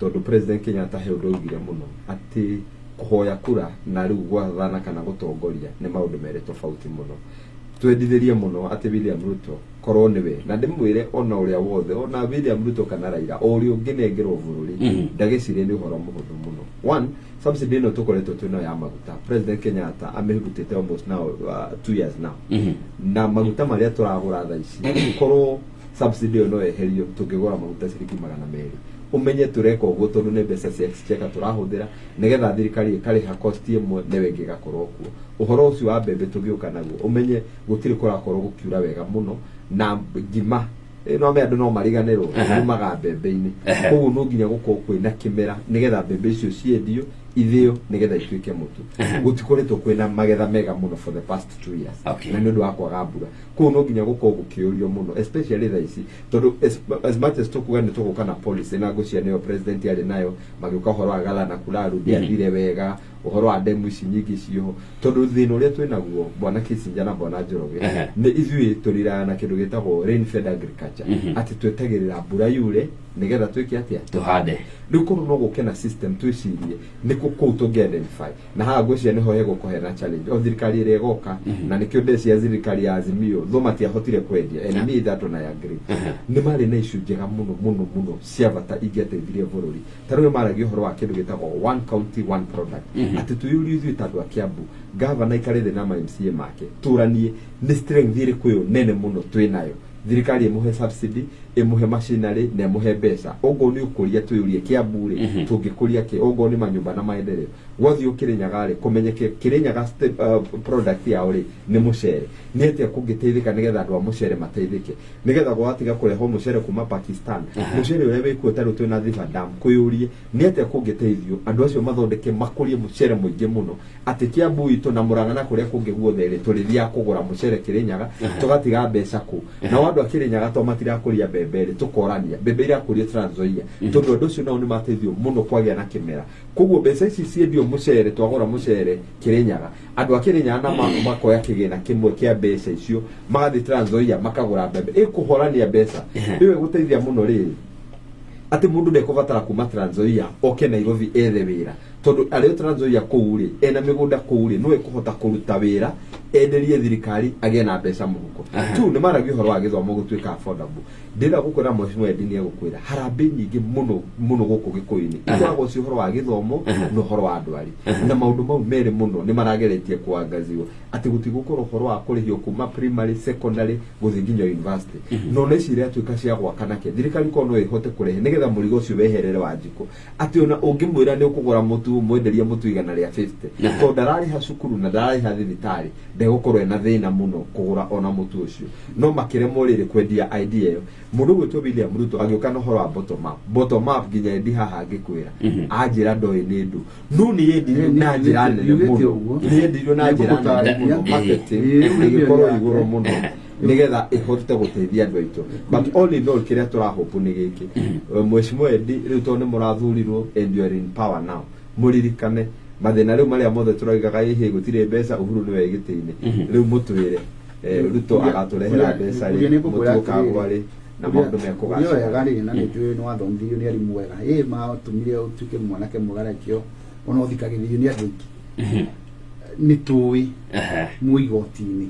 Speaker 4: tondũ President Kenyatta he ũndũ augire mũno atĩ kũhoya kura na rĩu gwathana kana gũtongoria nĩ maũndũ merĩ tofauti mũno. Twendithĩrie mũno atĩ William Ruto korwo nĩwe, na ndĩmwĩre ona ũrĩa wothe, ona William Ruto kana Raila, o ũrĩa ũngĩnengerwo bũrũri, ndagĩcirie nĩ ũhoro mũhũthũ mũno. One, subsidy ĩno tũkoretwo twĩnayo ya maguta, President Kenyatta amĩhurutĩte almost now 2 years now, na maguta marĩa tũragũra thaa ici, korwo subsidy ĩyo no yeherio, tũngĩgũra maguta ciringi 200. Ũmenye tũreka ũguo tondũ nĩ mbeca cia exchequer tũrahũthĩra nĩgetha thirikari ĩkarĩha cost ĩmwe nĩwe ĩngĩ ĩgakorwo kuo. Ũhoro ũcio wa mbembe tũgĩũka naguo, ũmenye gũtirĩ kũrakorwo gũkiura wega mũno, na ngima no me andũ no mariganĩrwo yumaga mbembe-inĩ. Koguo no nginya gũkorwo kwĩna kĩmera nĩgetha mbembe icio ciendio. Ithĩo nĩgetha ituĩke mũtu. Gũtikoretwo kwĩna magetha mega mũno for the past 2 years na nĩ ũndũ wa kwaga mbura. Koguo no nginya gũkorwo gũkĩũrio mũno, especially thaa ici, tondũ as much as tũkuga nĩ tũgũka na policy, na ngũcia nĩyo president arĩ nayo, magĩũka ũhoro wa Galana Kulalu ndĩathire wega, ũhoro wa demu ici nyingĩ ciĩho, tondũ thĩna ũrĩa twĩ naguo, bwana Kissinger na bwana Njoroge, nĩ ithuĩ tũriraga na kĩndũ gĩtagwo rain fed agriculture, atĩ twetagĩrĩra mbura yure nĩgetha twĩke atĩa?
Speaker 2: Tuhande.
Speaker 4: Rĩu korwo no gũke na system, twĩcirie nĩkũ kũu tũngĩ identify, na haha ngwĩciria nĩho hegũkorwo hena challenge o thirikari ĩrĩa ĩgoka. Na nĩkĩo ndeciria thirikari ya Azimio tho matiahotire kwendia, and me that one I agree, nĩ marĩ na issue njega mũno mũno mũno cia bata ingĩateithirie bũrũri. Ta rĩu nĩ maragia ũhoro wa kĩndũ gĩtagwo one county one product, atĩ twĩyũrie ithuĩ ta andũ a Kiambu, gavana aikare thĩ na ma MCA make, tũranie nĩ strength ĩrĩkũ ĩyo nene mũno twĩ nayo, thirikari ĩmũhe subsidy, ĩmũhe machinery na ĩmũhe mbeca. Okorwo nĩ ũkũria, twĩyũrie Kiambu rĩ, tũngĩkũria kĩ? Okorwo nĩ manyũmba na maendeleo, gwathiĩ Kĩrĩnyaga rĩ, kũmenyeke Kĩrĩnyaga product yao rĩ nĩ mũcere. Nĩ atĩa kũngĩteithĩka nĩgetha andũ a mũcere mateithĩke, nĩgetha gwatiga kũrehwo mũcere kuma Pakistan, mũcere ũrĩa wĩkuo? Ta rĩu twĩna Thiba Dam, kwĩyũrie nĩ atĩa kũngĩteithio andũ acio mathondeke makũrie mũcere mũingĩ mũno, atĩ Kiambu itũ na Murang'a na kũrĩa kũngĩ guothe rĩ, tũrĩthiaga kũgũra mũcere Kĩrĩnyaga, tũgatiga mbeca kũ. Nao andũ a Kĩrĩnyaga to matirakũria mbembe rĩ, tũkorania mbembe irakũrio Trans Nzoia, tondũ andũ acio nao nĩ mateithio mũno kwagĩa na kĩmera. Koguo mbeca ici ciendio mũcere, twagũra mũcere Kĩrĩnyaga, andũ a Kĩrĩnyaga na makoya kĩgĩna kĩmwe kĩa mbeca icio, magathiĩ Trans Nzoia makagũra mbembe, ĩkũhorania mbeca ĩyo ĩgũteithia mũno rĩrĩ atĩ mũndũ ndekũbatara kuma Trans Nzoia oke Nairobi ethe wĩra, tondũ arĩ o Trans Nzoia kũu rĩ, ena mĩgũnda kũu rĩ, no ekũhota kũruta wĩra, enderie thirikari, agĩe na mbeca mũhuko tu. Nĩ maragia ũhoro wa gĩthomo gũtuĩka affordable. Ndĩrenda gũkwĩra, mheshimiwa Eddie nĩ egũkwĩra, harambĩ nyingĩ mũno mũno gũkũ Gĩkũyũ-inĩ ikoragwo ci ũhoro wa gĩthomo na ũhoro wa ndwari, na maũndũ mau merĩ mũno nĩ marageretie kuangaziwo, atĩ gũtigũkorwo ũhoro wa kũrĩhio kuma primary, secondary gũthiĩ nginya university. No na ici iratuĩka cia gwaka nake thirikari korwo no ĩhote kũrehe nĩgetha mũrigo ũcio weherere wa njiko, atĩ ona ũngĩmwĩra nĩ ũkũgũra mũtu, mwenderie mũtu 150, tondũ ndararĩha cukuru na ndararĩha thibitarĩ, ndegũkorwo ena thĩna mũno kũgũra ona mũtu ũcio. No makĩremwo rĩrĩ kwendia idea ĩyo. Mũndũ ũgwĩtwo William Ruto agĩũka na ũhoro wa bottom up, bottom up, nginya endi haha angĩkwĩra anjĩra ndoĩ nĩ ndũ, no nĩ yendirio na njĩra nene
Speaker 1: Yugĩte
Speaker 4: mũno.
Speaker 1: ũguo.
Speaker 4: Nĩ yendirio na njĩra nene mũno,
Speaker 1: Nĩngũgũtarĩria.
Speaker 4: marketing ĩgĩkorwo igũrũ mũno nĩgetha ĩhote gũteithia andũ aitũ. But all in all, kĩrĩa tũrahope nĩ gĩkĩ, Mheshimiwa Eddie, rĩu tondũ nĩ mũrathurirwo and you are in power now, mũririkane mathĩna rĩu marĩa mothe tũroigaga, ĩhĩ gũtirĩ mbeca, Uhuru nĩwe gĩtĩ-inĩ. Rĩu mũtwĩre Ruto agatũrehera mbeca
Speaker 1: Kuria
Speaker 4: rĩ,
Speaker 1: nĩ ngũkwĩra
Speaker 4: mũtu ũkagwa rĩ, na maũndũ
Speaker 1: Kuria
Speaker 4: mekũgacĩra.
Speaker 1: Wega rĩ, na nĩ njũĩ nĩ wathomithirio nĩ arimũ wega, ĩ matũmire ũtuĩke mwanake mwega, na kĩo ona ũthikagĩrĩrio nĩ andũ aingĩ. Nĩ tũĩ mwĩ igoti-inĩ,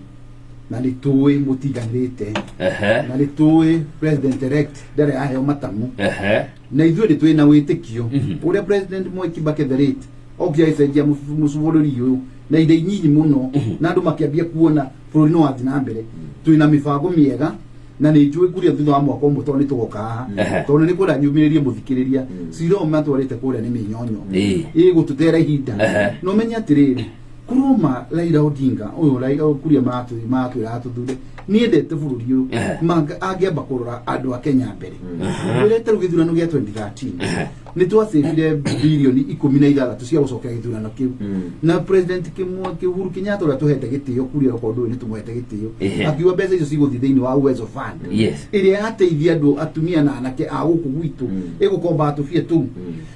Speaker 1: na nĩ tũĩ mũtiganĩrĩte, na nĩ tũĩ president elect ndarĩ aheo matamu, na ithuĩ nĩ twĩ na wĩtĩkio ũrĩa President Mwai Kibaki the late okire agĩcenjia bũrũri ũyũ na indo nyinyi mũno, na andũ makĩambia kuona bũrũri no wathiĩ na mbere. Twĩ na mĩbango mĩega, na nĩ njũĩ kuria thutha wa mwaka ũmwe, tondũ nĩ tũgoka haha, tondũ nĩ kwenda nyumĩrĩrie mũthikĩrĩria cira ũyũ matwarĩte kũrĩa nĩ mĩnyonyo ĩgũtũtera ihinda. No menye atĩrĩrĩ, kuroma Raila Odinga ũyũ, Raila kuria maratwĩra atũthure, niendete bũrũri ũyũ, angĩamba kũrora andũ a Kenya mbere. Rĩrĩa rĩu gĩthurano gĩa 2013, nĩ twacĩbire bilioni 16 cia gũcokera gĩthurano kĩu, na President Kimwe Uhuru Kenyatta ũrĩa tũhete gĩtĩo kuria okorwo ndũĩ nĩ tũmũhete gĩtĩo, akiuga mbeca icio cigũthiĩ thĩinĩ wa Uwezo Fund ĩrĩa yateithia andũ, atumia na anake a gũkũ gwitũ, ĩgũkomba tũbia tũu.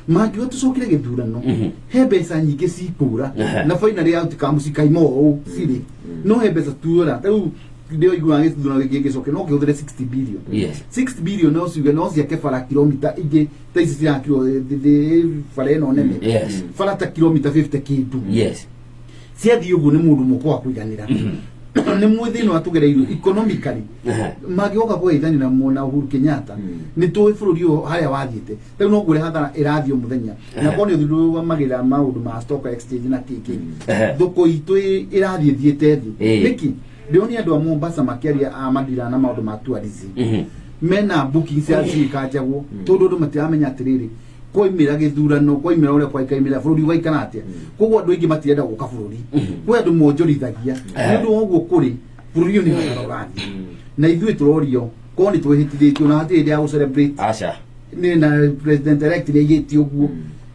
Speaker 1: Mangiuga tũcokere gĩthurano, he mbeca nyingĩ cikũra, na finally outcome cikaima o ũũ cirĩ, no he mbeca tuora. Rĩu ndĩoiguaga gĩthurano gĩkĩ gĩcoke no kĩhũthĩre 60 billion. 60 billion no ciuge no ciake bara kilomita ingĩ ta ici cirakirwo bara ĩno nene, bara ta kilomita 50 kĩndũ. Ciathiĩ ũguo nĩ mũndũ mũkũ wa kũiganĩra nĩ mwĩ thĩna wa tũgereirwo economically. Mangĩgoka kũgeithania na Uhuru Kenyatta, nĩ tũĩ bũrũri ũyũ harĩa wathiĩte. Rĩu no ngwĩre hathara ĩrathiĩ o mũthenya, na korwo nĩ ũthuthuria maũndũ ma stock exchange na kĩkĩ, thoko itũ ĩrathiĩ thiĩte thĩ. Nĩkĩ ndĩronia andũ a Mombasa makĩaria a madira na maũndũ ma tourism, mena booking cia cikanjagwo, tondũ andũ matiramenya atĩrĩrĩ, kwaimĩra gĩthurano, kwaimĩra ũrĩa kwaikaimĩra, bũrũri ũgaikara atĩa? Koguo andũ aingĩ matirenda gũka bũrũri, kwĩ andũ monjorithagia. Nĩ ũndũ wa ũguo kũrĩ bũrũri ũyũ nĩ hathara ũrathiĩ, na ithuĩ tũrorio korwo nĩ twĩhĩtithĩtio na hatirĩ hĩndĩ ya gũ celebrate.
Speaker 2: Aca.
Speaker 1: Nĩ na president elect nĩ aigĩte ũguo.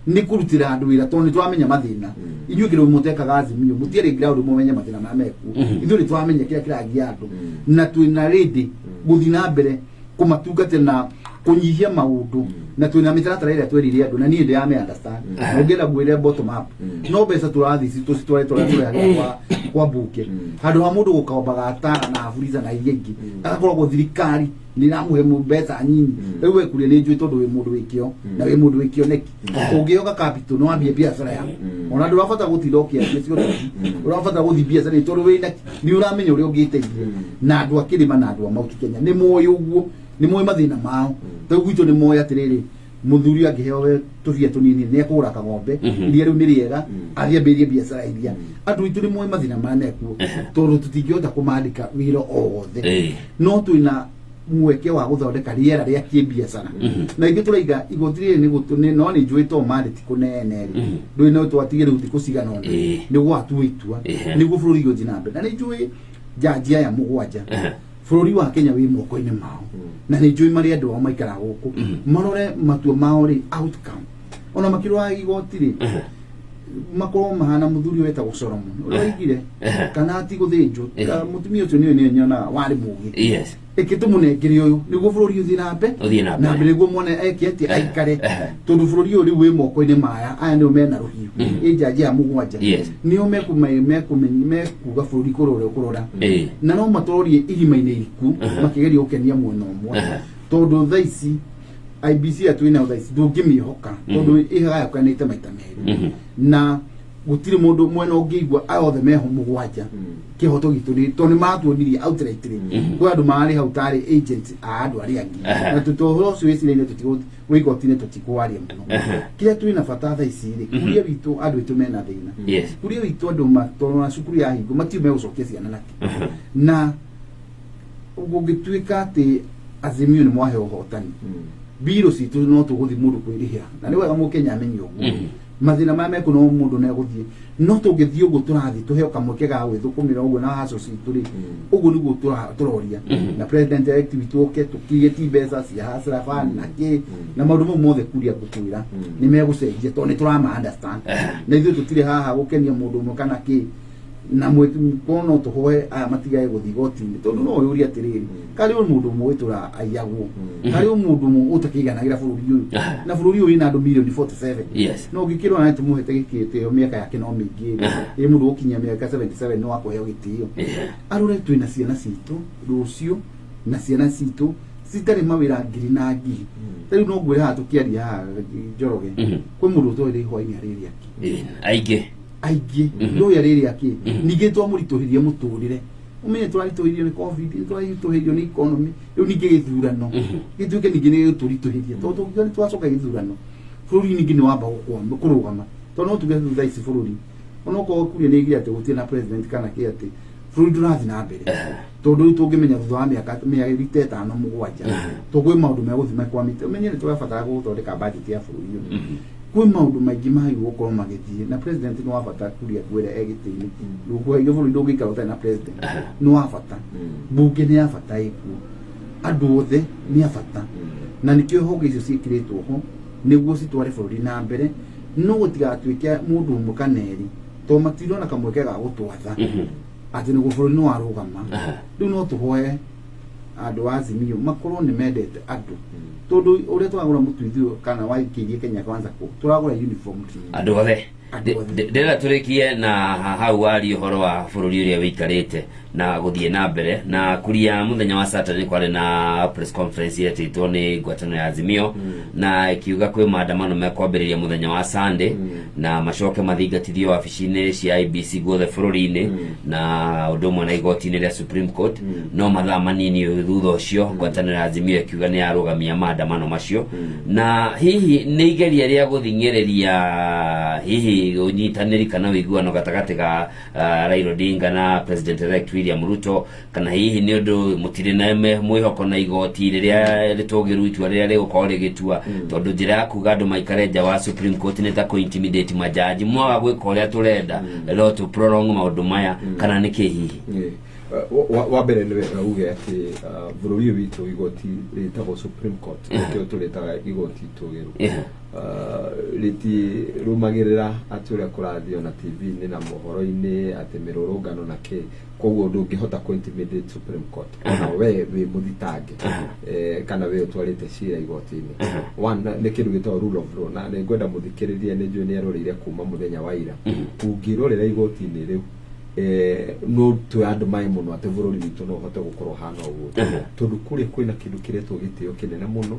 Speaker 1: Nĩ kũrutĩra andũ wĩra, tondũ nĩ tũramenya mathĩna. Inyuĩ kĩrĩ mũtekaga Azimio, mũtiarĩ ground mũmenye mathĩna marĩa mekuo. Ithuĩ nĩ tũramenya kĩrĩa kĩragia andũ, na twĩna ready gũthiĩ na mbere kũmatungatĩra na kũnyihia maũndũ, na twĩna mĩtaratara ĩrĩa twerire andũ, na niĩ ndĩrame understand, na ũngĩenda ngwĩre bottom up. No mbeca tũrathiĩ tũcitware tũrĩa tũrehagĩra kwa mbunge, handũ ha mũndũ gũkombaga atara na aburiza na iria ingĩ, agakoragwo thirikari nĩ ĩramũhe mbeca nyinyi. Rĩu we kuria nĩ njũĩ, tondũ wĩ mũndũ wĩ kĩo na wĩ mũndũ wĩ kĩoneki, ũngĩoka capital no wambie biacara yaku, ona ndũrabatara gũtinda ũkĩaria cioteti, ũrabatara gũthiĩ biacara tondũ wĩna nĩ ũramenya ũrĩa ũngĩteithia. Na andũ a kĩrĩma na andũ a Mount Kenya nĩ moĩ ũguo, nĩ moĩ mathĩna mao. Rĩu gwitũ nĩ moĩ atĩrĩrĩ, mũthuri angĩheo we tũbia tũnini nĩ ekũgũra kang'ombe, iria rĩu nĩ rĩega, athiĩ ambĩrĩrie biacara iria. Andũ aitũ nĩ moĩ mathĩna marĩa mekuo, tondũ tũtingĩhota kũmandĩka wĩra o wothe. No twĩna mweke wa gũthondeka rĩera rĩa kĩbiacara, na ithuĩ tũraiga igoti rĩrĩ nĩ gũtũ nĩ no nĩ njũĩ to mandĩti kũnene rĩ, ndũĩ no twatige rĩu thikũ cigana ũna nĩ gwatua itua nĩguo bũrũri ũthiĩ na mbere. Na nĩ njũĩ njanji aya 7, bũrũri wa Kenya wĩ moko-inĩ mao, na nĩ njũĩ marĩa andũ ao maikaraga gũkũ marore matua mao rĩ, outcome ona makĩrora igoti rĩ, makorwo mahana mũthuri ũyũ wetagwo Solomon ũrĩa waigire kana ti gũthĩnjwo. Mũtumia ũcio nĩwe nyonaga warĩ mũgĩ. Ĩkĩ tũmũnengere ũyũ nĩguo bũrũri ũthiĩ na mbere.
Speaker 2: Ũthiĩ na mbere.
Speaker 1: Na mbere, nĩguo mwana eke atĩ aikare, tondũ bũrũri ũyũ rĩu wĩ moko-inĩ maya aya, nĩo mena rũhiũ, ĩ njanji ya 7, nĩo mekuga bũrũri kũrora ũkũrora, na no matũrorie irima-inĩ iriku makĩgeria gũkenia mwena ũmwe, tondũ thaa ici IBC ya twĩnayo thaa ici ndũngĩmĩhoka, tondũ ĩgayũkanĩte maita merĩ, na gũtirĩ mũndũ mwena ũngĩigua aya othe meho 7 kĩhoto gitũ nĩ tondũ nĩ matuonirie outrightly kwĩ andũ marĩ hau tarĩ agent a andũ arĩa angĩ. Na tũhoro ũcio wĩciraine wĩ igoti-inĩ, tũtikwaria mũno. Kĩrĩa twĩna bata thaa ici rĩ, kuria witũ andũ aitũ mena thĩna, kuria witũ andũ tondũ na cukuru ya hingo matiũ megũcokia ciana nakĩ, na gũngĩtuĩka atĩ Azimio nĩ mwahe ũhotani, mbirũ citũ no tũgũthiĩ mũndũ kwĩrĩhĩra, na nĩ wega mũkenya amenye ũguo. Mathĩna marĩa mekuo no mũndũ no egũthiĩ, no tũngĩthiĩ ũguo tũrathiĩ tũheo kamweke ga gwĩthũkũmĩra ũguo na haco citũ rĩ, ũguo nĩguo tũroria na president elect witũ oke tũkirĩti mbeca cia Hustler Fund na kĩ na maũndũ mau mothe. Kuria ngũkwĩra nĩ megũcenjia tondũ nĩ tũrama understand, na ithuĩ tũtirĩ haha gũkenia mũndũ ũmwe kana kĩ, na korwo no tũhoe aya matigae gũthiĩ igoti-inĩ, tondũ no ũyũrie atĩrĩrĩ, karĩ o mũndũ ũmwe wĩtũra aiyagwo, karĩ o mũndũ ũmwe ũtakĩiganagĩra bũrũri ũyũ, na bũrũri ũyũ wĩna andũ mirioni 47. No ũngĩkĩrwo na tũmũhete gĩtĩo, mĩaka yake no mĩingĩ ĩ mũndũ gũkinyia mĩaka 77 no akũheo gĩtĩo. Arore twĩna ciana citũ rũciũ, na ciana citũ citarĩ mawĩra ngiri na ngiri. Rĩu no ngwĩre haha tũkĩaria haha Njoroge, kwĩ mũndũ ũtoĩ hwainĩ arĩrĩa kĩ.
Speaker 2: Aingĩ.
Speaker 1: Aingĩ ndoĩ arĩrĩa kĩ. Ningĩ twamũritũhĩrie mũtũrĩre, ũmenye tũraritũhĩrio nĩ COVID, tũraritũhĩrio nĩ economy, rĩu ningĩ gĩthurano gĩtuĩke ningĩ nĩ gĩgũtũritũhĩria, tondũ tũngiuga nĩ twacoka gĩthurano, bũrũri ningĩ nĩ wamba gũkwama kũrũgama, tondũ no tuge rĩu thaa ici bũrũri onokorwo kuria nĩ ĩgire atĩ gũtirĩ na president kana kĩ, atĩ bũrũri ndũrathiĩ na mbere, tondũ rĩu tũngĩmenya thutha wa mĩaka mĩeri ta 5 7, tondũ kwĩ maũndũ megũthiĩ makwamĩte. Ũmenye nĩ tũrabatara gũthondeka budget ya bũrũri ũyũ, kwĩ maũndũ maingĩ magĩrĩirwo gũkorwo magĩthiĩ na president nĩ wa bata. Kuria ngwĩre e gĩtĩ-inĩ rũkũhairio bũrũri ndũngĩikara ũtarĩ na president, nĩ wa bata. Mbunge nĩ ya bata ĩkuo, andũ othe nĩ a bata, na nĩkĩo honge icio ciĩkĩrĩtwo ho nĩguo citware bũrũri na mbere, no gũtigatuĩke mũndũ ũmwe kana erĩ, tondũ matirona kamweke ga gũtwatha atĩ nĩguo bũrũri nĩ warũgama. Rĩu no tũhoe andũ a Azimio makorwo nĩ mendete andũ, tondũ ũrĩa tũragũra mũtu ithuĩ kana waikĩirie Kenya Kwanza kũ tũragũra uniform.
Speaker 2: Andũ othe.
Speaker 1: Andũ othe.
Speaker 2: Ndĩrenda tũrĩkie na hau waria ũhoro wa bũrũri ũrĩa wĩikarĩte na gũthiĩ na mbere na kuria. Mũthenya wa Saturday kwarĩ na press conference yetĩtwo nĩ ngwatanĩro ya Azimio, na ĩkiuga kwĩ maandamano mekwambĩrĩria mũthenya wa Sunday, na macoke mathingatithio wabici-inĩ cia IBC guothe bũrũri-inĩ, na ũndũ ũmwe na igoti-inĩ rĩa Supreme Court. No mathaa manini thutha ũcio, ngwatanĩro ya Azimio ĩkiuga nĩ yarũgamia maandamano macio, na hihi nĩ igeria rĩa gũthing'ĩrĩria hihi ũnyitanĩri kana ũiguano gatagatĩ ga Raila Odinga na President elect William Ruto, kana hihi nĩ ũndũ mũtirĩ na mwĩhoko na igoti rĩrĩa rĩtũgĩru itua rĩrĩa rĩgũkorwo rĩgĩtua, tondũ njĩra ya kuga andũ maikare nja wa Supreme Court nĩ ta kũ-intimidate majaji, mwaga gwĩka ũrĩa tũrenda no tũ prolong maũndũ maya, kana nĩ kĩ hihi?
Speaker 4: Yeah. Wa mbere nĩ wega uge atĩ bũrũri ũyũ witũ igoti rĩtagwo Supreme Court, nĩkĩo tũrĩtaga igoti itũgĩru. Rĩtirũmagĩrĩra atĩ ũrĩa kũrathiĩ ona TV-inĩ na mohoro-inĩ atĩ mĩrũrũngano na kĩ, koguo ndũngĩhota kũ intimidate Supreme Court ona we wĩ mũthitange kana we ũtwarĩte cira igoti-inĩ. One, nĩ kĩndũ gĩtagwo rule of law, na nĩ ngwenda mũthikĩrĩrie, nĩ njũĩ nĩ aroreire kuma mũthenya wa ira. Ũngĩrorera igoti-inĩ rĩu, no twĩ andũ maĩ mũno atĩ bũrũri witũ no ũhote gũkorwo ũhana ũguo, tondũ kũrĩa kwĩna kĩndũ kĩretwo gĩtĩo kĩnene mũno,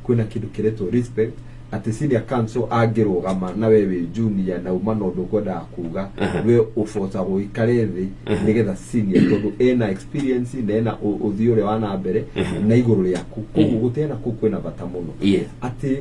Speaker 4: kwĩna kĩndũ kĩretwo respect, atĩ senior counsel angĩrũgama na we wĩ junior na uma na ũndũ ũkwendaga kuga, we ũbotagwo ũikare thĩ nĩgetha senior, tondũ ena experience na ena ũthiĩ ũrĩa wa na mbere na igũrũ rĩaku, koguo gũteana kũu kwĩna bata mũno. Atĩ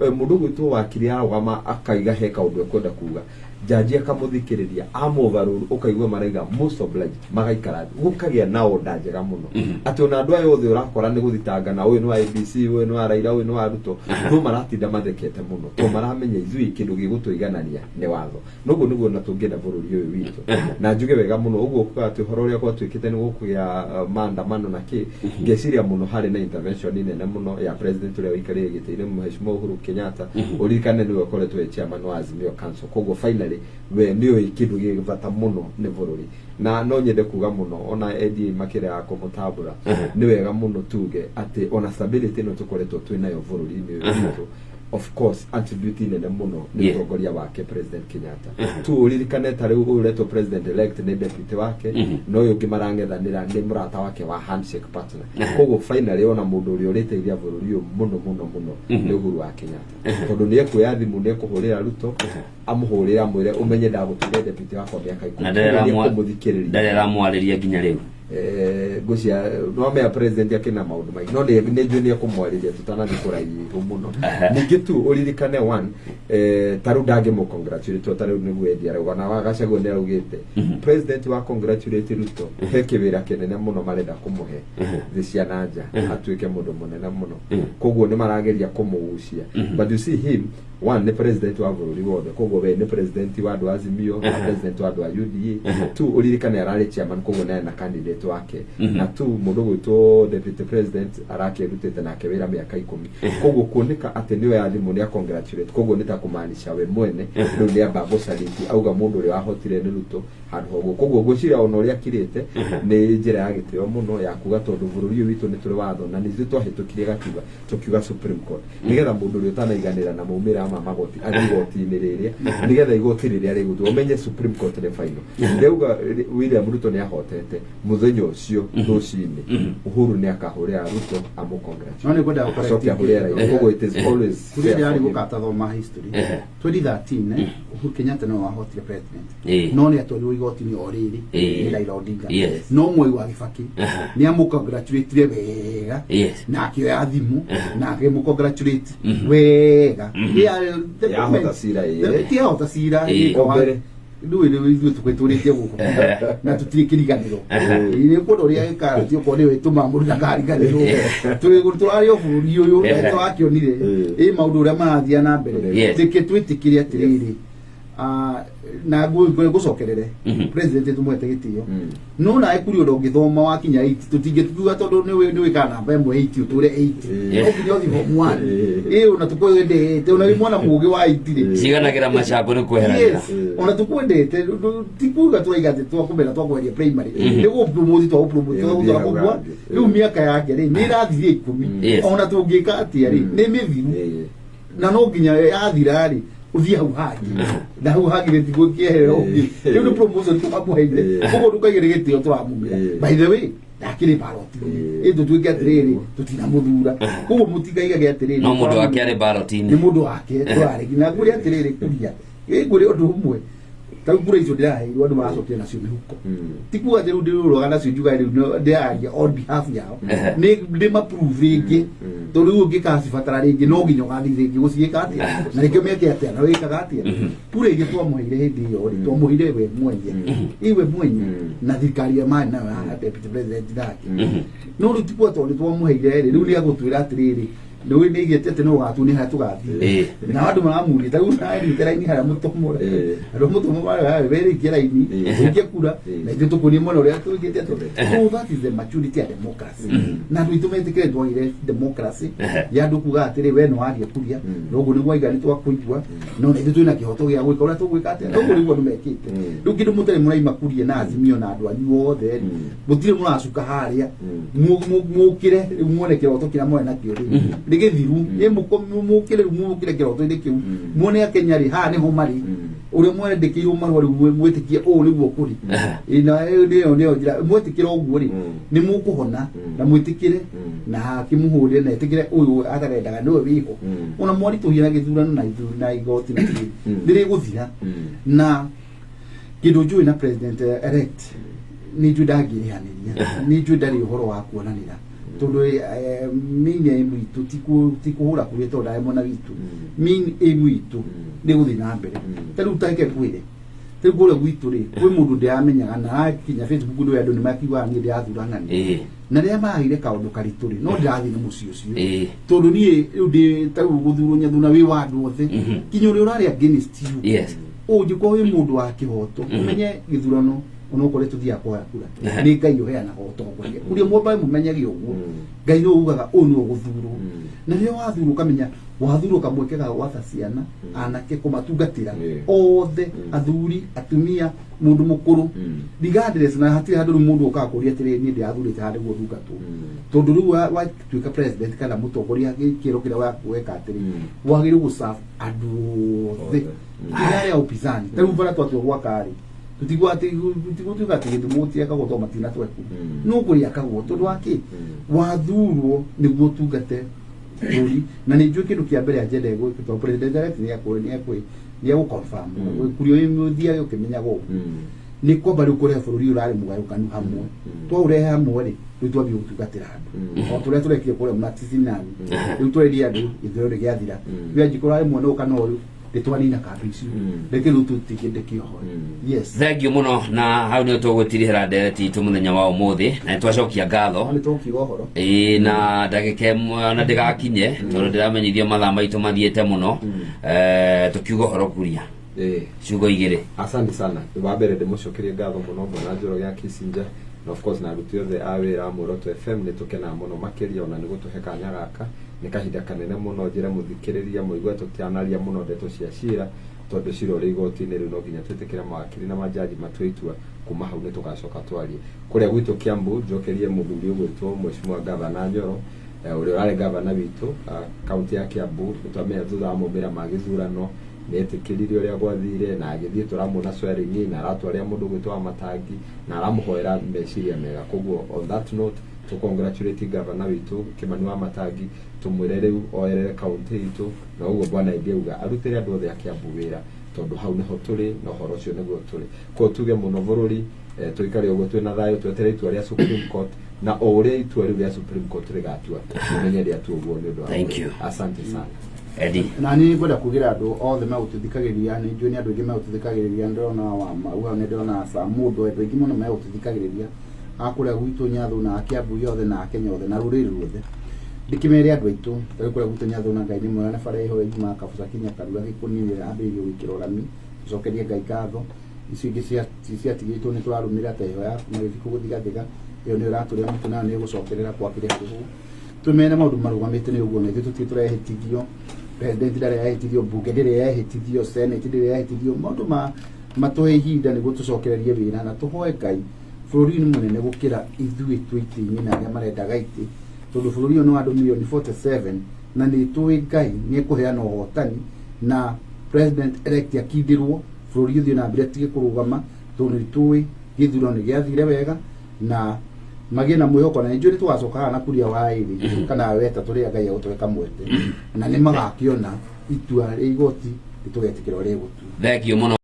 Speaker 4: mũndũ ũgwĩtwo wakiri arũgama akaiga he kaũndũ ekwenda kuga, jaji akamũthikĩrĩria, amũoverrule, ũkaigua maraiga "most obliged", magaikara thĩ, gũkagĩa na order njega mũno, atĩ ona andũ aya othe ũrakora nĩ gũthitangana, ũyũ nĩ wa ABC, ũyũ nĩ wa Raila, ũyũ nĩ wa Ruto, no maratinda mathekete mũno to maramenya ithuĩ kĩndũ gĩgũtũiganania nĩ watho. Noguo nĩguo na tũngĩenda bũrũri ũyũ witũ. Na njuge wega mũno ũguo kuga atĩ ũhoro ũrĩa gwatuĩkĩte nĩ gũkũgĩa maandamano na kĩ, ngeciria mũno harĩ na intervention nene mũno ya president ũrĩa ũikarĩire gĩtĩ-inĩ, Mheshimiwa Uhuru Kenyatta. Ũririkane nĩwe ũkoretwo e chairman wa Azimio Council, koguo finally we nĩoĩ kĩndũ gĩ bata mũno nĩ bũrũri. Na no nyende kuga mũno ona NDA makĩrega kũmũtambũra, nĩ wega mũno tuge atĩ ona stability ĩno tũkoretwo twĩ nayo bũrũri-inĩ ũyũ witũ, of course attribute nene mũno nĩ ũtongoria wake President Kenyatta. Tu ũririkane ta rĩu ũyũ ũretwo president elect nĩ deputy wake, na ũyũ ũngĩ marang'ethanĩra nĩ mũrata wake wa handshake partner. Koguo finally ona mũndũ ũrĩa ũrĩteithia bũrũri ũyũ mũno mũno mũno nĩ Uhuru wa Kenyatta, tondũ nĩ ekuoya thimũ, nĩ ekũhũrĩra Ruto, amũhũrĩre amwĩre, "Ũmenye ndagũtuire deputy wakwa mĩaka 10."
Speaker 2: Na
Speaker 4: Koguo nĩ ekũmũthikĩrĩria.
Speaker 2: Ndarĩramwarĩria nginya rĩu.
Speaker 4: Ngũcia no mea president akĩna maũndũ maingĩ, no nĩ njũĩ nĩ ekũmwarĩria tũtanathiĩ kũraihu mũno. Ningĩ tu ũririkane one, ta rĩu ndangĩmũ congratulate to ta rĩu nĩguo endia arauga na Gachagua nĩ araugĩte president wa congratulate Ruto, he kĩwĩra kĩnene mũno marenda kũmũhe thĩ cia na nja, atuĩke mũndũ mũnene mũno, koguo nĩ marageria kũmũgucia. But you see him, one, nĩ president wa bũrũri wothe, koguo we nĩ president wa andũ a Azimio na president wa andũ a UDA. Two, ũririkane ararĩ chairman, koguo naye na candidate wake. Na two, mũndũ gwĩtwo deputy president arakĩrutĩte nake wĩra mĩaka 10, koguo kuoneka atĩ nĩwe ya thimũ nĩ congratulate, koguo nĩ ta kũmaanisha we mwene rĩu nĩ amba gũcaliti auga mũndũ ũrĩa wahotire nĩ Ruto handũ ha ũguo. Koguo ngwĩciria ona ũrĩa akirĩte nĩ njĩra ya gĩtĩo mũno ya kuga, tondũ bũrũri ũyũ witũ nĩ tũrĩ watho na nĩ ithuĩ twahĩtũkirie gatiba tũkiuga Supreme Court, nĩgetha mũndũ ũrĩa ũtanaiganĩra na maumĩrĩra ma magoti athiĩ igoti-inĩ rĩrĩa, nĩgetha igoti rĩrĩa rĩgũtua. Ũmenye Supreme Court nĩ final. Ndauga William Ruto nĩ ahotete, mũthenya ũcio rũcinĩ Uhuru nĩ akahũrĩra Ruto amũ
Speaker 1: No nĩ ngwenda gũ
Speaker 4: acoke ahũrĩre Raila, koguo it is always
Speaker 1: kũrĩa
Speaker 4: fair for
Speaker 1: ndĩrarĩ
Speaker 4: him.
Speaker 1: gũkatathoma history, 2013 Uhuru Kenyatta no wahotire president, no nĩ atwarirwo igoti-inĩ o rĩrĩ nĩ Raila Odinga. No Mwai wa Kibaki nĩ amũcongratulate wega na akĩoya thimũ na akĩmũcongratulate wega.
Speaker 4: Yahota cira, ĩĩ.
Speaker 1: Ti yahota cira.
Speaker 4: O mbere.
Speaker 1: Ndũĩ rĩu ithuĩ tũkwĩtũrĩtie gũkũ na tũtirĩ kĩriganĩro nĩ kũndũ ũrĩa ĩkaga ti okorwo nĩwe ĩtũmaga mũndũ ndakariganĩrwo. Tũrarĩ o bũrũri ũyũ na tũrakĩonire ĩ maũndũ ũrĩa marathiĩ na mbere. Reke twĩtĩkĩre atĩrĩrĩ, na ngũcokerere president tũmwete gĩtĩo, no nawe kuri ũndũ ũngĩthoma wakinya 8 tũtingĩtuga, tondũ nĩ wĩkaga namba ĩmwe 8 ũtũre 8, no nginya ũthiĩ form 1 ĩ ona tũkwendete, ona wĩ mwana mũgĩ wa 8 rĩ.
Speaker 2: Ciganagĩra macango nĩ kweheragĩra.
Speaker 1: Yes, ona tukwendete, ti kuga turaiga atĩ twakũmena twakweheria primary, nĩ gũpromote twagũpromote.
Speaker 4: Ĩĩ,
Speaker 1: twagũtwara
Speaker 4: ũthiĩ
Speaker 1: kũgua
Speaker 4: hau hangĩ.
Speaker 1: Rĩu mĩaka yake rĩ nĩ ĩrathirie 10. Ona tũngĩka atĩa rĩ, nĩ mĩthiru na no nginya yathira rĩ ũthiĩ hau hangĩ, na hau hangĩ gĩtigwo kĩeherera ũngĩ. Rĩu nĩ promotion tũkamũheire, koguo ndũkaigĩre gĩtĩo tũramumĩra. By the way, ndakĩrĩ ballot-inĩ, ĩ tũtuĩke atĩrĩrĩ tũtinamũthura, koguo mũtikaigage atĩrĩrĩ
Speaker 2: No mũndũ wake arĩ
Speaker 1: nĩ
Speaker 2: ballot-inĩ.
Speaker 1: Mũndũ wake tũraregi na ngũrĩ atĩrĩrĩ kuria ngũrĩ ũndũ ũmwe, ta rĩu kura icio ndĩraheirwo andũ maracokia nacio mĩhuko, ti kuga atĩ rĩu ndĩrũraga nacio njuga rĩu ndĩraria on behalf yao, nĩ ndĩmaprove rĩngĩ, tondũ rĩu ũngĩkacibatara rĩngĩ no nginya ũgathiĩ rĩngĩ gũciĩka atĩa na rĩngĩ ũmeke atĩa na wĩkaga atĩa. Kura iria twamũheire hĩndĩ ĩyo rĩ, twamũheire we mwenye, iwe mwenye na thirikari ya marĩ nayo ya deputy president nake, no rĩu ti kuga tondũ nĩ twamũheire rĩ, rĩu nĩ agũtwĩra atĩrĩrĩ Nĩ nĩ igĩte atĩ no ũgatuni harĩa tũgathiĩ. Na andũ maramuria ta rĩu nawe raini harĩa mũtũmwo. Andũ a mũtũmwo marĩa werĩikie raini, ũikie kura, na ithuĩ tũkuonie mwena ũrĩa tũigĩte atĩ. So that is the maturity ya democracy. Na andũ aitũ metĩkĩre twagire democracy ya andũ kuga atĩrĩ, we nĩ waria kuria, na ũguo nĩguo waiga nĩ twakũigua, no na ithuĩ twĩna kĩhoto gĩa gwĩka ũrĩa tũgwĩka atĩa. Ũguo nĩguo andũ mekĩte. Rĩu kĩndũ mũtarĩ mũraima kuria na Azimio na andũ anyu othe rĩ, mũtirĩ mũracuka harĩa mũkĩre rĩu muone kĩroto kĩrĩa mwarĩ nakĩo rĩ nĩ gĩthiru. Ĩ mũkĩre rĩu, mũkĩre kĩroto-inĩ kĩu, muone Akenya rĩ, haha nĩho marĩ, ũrĩa mwandĩkĩirwo marũa rĩu mwĩtĩkie ũũ nĩguo kũrĩ. Ĩ, na ĩyo nĩyo njĩra mwetĩkĩra ũguo rĩ, nĩ mũkũhona na mwĩtĩkĩre na akĩmũhũrĩre na etĩkĩre ũyũ atarendaga nĩwe wĩho. Ona mwaritũhia na gĩthurano na na igoti na kĩ, nĩ rĩgũthira. Na kĩndũ njũĩ na president elect, nĩ njũĩ ndangĩrĩhanĩria, nĩ njũĩ ndarĩ ũhoro wa kuonanĩra, tondũ main aim itũ ti kũhũra kuria tondũ ndarĩ mwena witũ. Main aim itũ nĩ gũthiĩ na mbere. Ta rĩu tareke ngwĩre, rĩu kũrĩa gwitũ rĩ, kwĩ mũndũ ndĩramenyaga na akinya Facebook ndũĩ andũ nĩ makiugaga niĩ ndĩrathura ng'ani. Na rĩrĩa maragire kaũndũ karitũ rĩ, no ndĩrathiĩ na mũciĩ ũcio, tondũ niĩ rĩu ndĩ ta rĩu gũthurwo nyathuna wĩ wa andũ othe, kinya ũrĩa ũrarĩ against you. Ũngĩkorwo wĩ mũndũ wa kĩhoto, ũmenye gĩthurano onokorwo tũthiaga kũhoya kura, nĩ Ngai ũheanaga ũtongoria kuria mwambae mũmenyage ũguo. Ngai nĩwe ugaga ũyũ nĩwe ũgũthurwo, na rĩrĩa wathurwo ũkamenya wathurwo kamweke ga gwatha ciana, anake, kũmatungatĩra othe, athuri, atumia, mũndũ mũkũrũ, regardless. Na hatirĩ handũ rĩu mũndũ ũkaga kũria atĩrĩ, niĩ ndĩrathurĩte handũ nĩguo ndungatwo, tondũ rĩu watuĩka president kana mũtongoria, kĩro kĩrĩa weka atĩrĩ, wagĩrĩirwo gũserve andũ othe, nginya arĩa a upinzani. Ta rĩu bara twatua gwaka rĩ, tũtigũtuĩka atĩ Gĩthumo gũtiakagwo tondũ matina tweku, no kũrĩakagwo tondũ wa kĩ wathurwo nĩguo ũtungate bũrũri. Na nĩ njũĩ kĩndũ kĩa mbere agenda ĩgwĩka, tondũ president elect nĩ egũ confirm kuria ũthiage ũkĩmenyaga ũguo, nĩ kwamba rĩu kũrehe bũrũri ũyũ ũrarĩ mũgayũkanu hamwe. Twaũrehe hamwe rĩ, rĩu twambie gũtungatĩra andũ o tũrĩa tũrekire kũrĩa maticinani. Rĩu tweria andũ gĩthurano nĩ gĩathira, rĩu angĩkorwo arĩ mwena ũyũ kana ũyũ, nĩ twanina kambi icio. Reke rĩu tũtigĩte kĩoho. Yes.
Speaker 2: Thank you mũno, na hau nĩho tũgũtirihĩra ndereti itũ mũthenya wa ũmũthĩ, na nĩ twacokia ngatho.
Speaker 1: Nĩ tũkiuga ũhoro.
Speaker 2: Ĩĩ, na ndagĩka ĩmwe na ndĩgakinye, tondũ ndĩramenyithio mathaa maitũ mathiĩte mũno. Tũkiuga ũhoro kuria ciugo igĩrĩ.
Speaker 4: Asante sana. Wa mbere ndĩmũcokerie ngatho mũno bwana Njoroge ya Kissinger, na of course na aruti othe a wĩra a Muoroto FM. Nĩ tũkenaga mũno makĩria ona nĩ gũtũhe kanya gaka, nĩ kahinda kanene mũno. Njĩre mũthikĩrĩria mũigue tũtianaria mũno ndeto cia cira, tondũ cira ũrĩ igoti-inĩ rĩu no nginya twĩtĩkĩre mawakiri na majaji matue itua. Kuma hau nĩ tũgacoka twarie kũrĩa gwitũ Kiambu. Njokerie mũthuri ũgwĩtwo Mheshimiwa Gavana Nyoro, ũrĩa ũrarĩ gavana witũ kaunti ya Kiambu. Nĩ twamenya thutha wa maumĩrĩra ma gĩthurano nĩ etĩkĩrire ũrĩa gwathire na agĩthiĩ, tũramuona swearing in na aratwarĩra mũndũ ũgwĩtwo wa Matangi na aramũhoera meciria mega. Koguo on that note tũ congratulate gavana witũ Kimani wa Matangi, tũmwĩre rĩu oerere kaunti itũ, na ũguo bwana Eddie auga arutĩre andũ othe a Kiambu wĩra, tondũ hau nĩho tũrĩ na ũhoro ũcio nĩguo tũrĩ. Koguo tuge mũno bũrũri tũikare ũguo twĩna thayũ, twetere itua rĩa Supreme Court, na o ũrĩa itua rĩu rĩa Supreme Court rĩgatua, mũmenye rĩatua ũguo nĩ ũndũ wa
Speaker 2: Thank you.
Speaker 4: Asante sana.
Speaker 2: Eddie.
Speaker 1: Na niĩ ngwenda kugĩra andũ othe megũtũthikagĩrĩria, nĩ njũĩ nĩ andũ aingĩ megũtũthikagĩrĩria, ndĩrona wa mau hau, nĩ ndĩrona Samundo, andũ aingĩ mũno megũtũthikagĩrĩria a kũrĩa gwitũ Nyathũ na a Kiambu yothe na a Kenya othe na rũrĩrĩ ruothe. Ndĩkĩmere andũ aitũ ta rĩu kũrĩa gwitũ Nyathũ, na Ngai nĩ mwega, na bara ĩho yumaga Kabuca kinya Karura Gĩkũni nĩ ĩrambĩrĩirio gwĩkĩrwo rami, tũcokerie Ngai ngatho. Icio ingĩ ciatigĩtwo nĩ tũrarũmĩrĩra ta ĩyo ya kuma Gĩbiko gũthiĩ Gathĩga, ĩyo nĩyo ĩratũrĩa mũtĩ, nayo nĩ ĩgũcokerera kwakĩrĩa kũu. Tũmene maũndũ marũgamĩte nĩ ũguo, na ithuĩ tũtirĩ tũrehĩtithio, president ndarĩ yahĩtithio, mbunge ndĩrĩ yahĩtithio, senate ndĩrĩ yahĩtithio. Maũndũ ma matũhe ihinda nĩguo tũcokererie wĩra na tũhoe Ngai. Bũrũri nĩ mũnene gũkĩra ithuĩ twĩ itĩ-inĩ na arĩa marendaga itĩ, tondũ bũrũri ũyũ nĩ wa andũ mirioni 47, na nĩ tũĩ Ngai nĩ ekũheana ũhotani na president elect akindĩrwo, bũrũri ũthiĩ na mbere, atige kũrũgama, tondũ nĩ tũĩ gĩthurano nĩ gĩathire wega na magĩe na mwĩhoko. Na nĩ njũĩ nĩ tũgacoka haha na kuria wa ĩrĩ kana wetatũ rĩrĩa Ngai egũtũhe kamweke, na nĩ magakĩona itua rĩa igoti, nĩ tũgetĩkĩra ũrĩa ĩgũtua.
Speaker 2: Thank you mũno.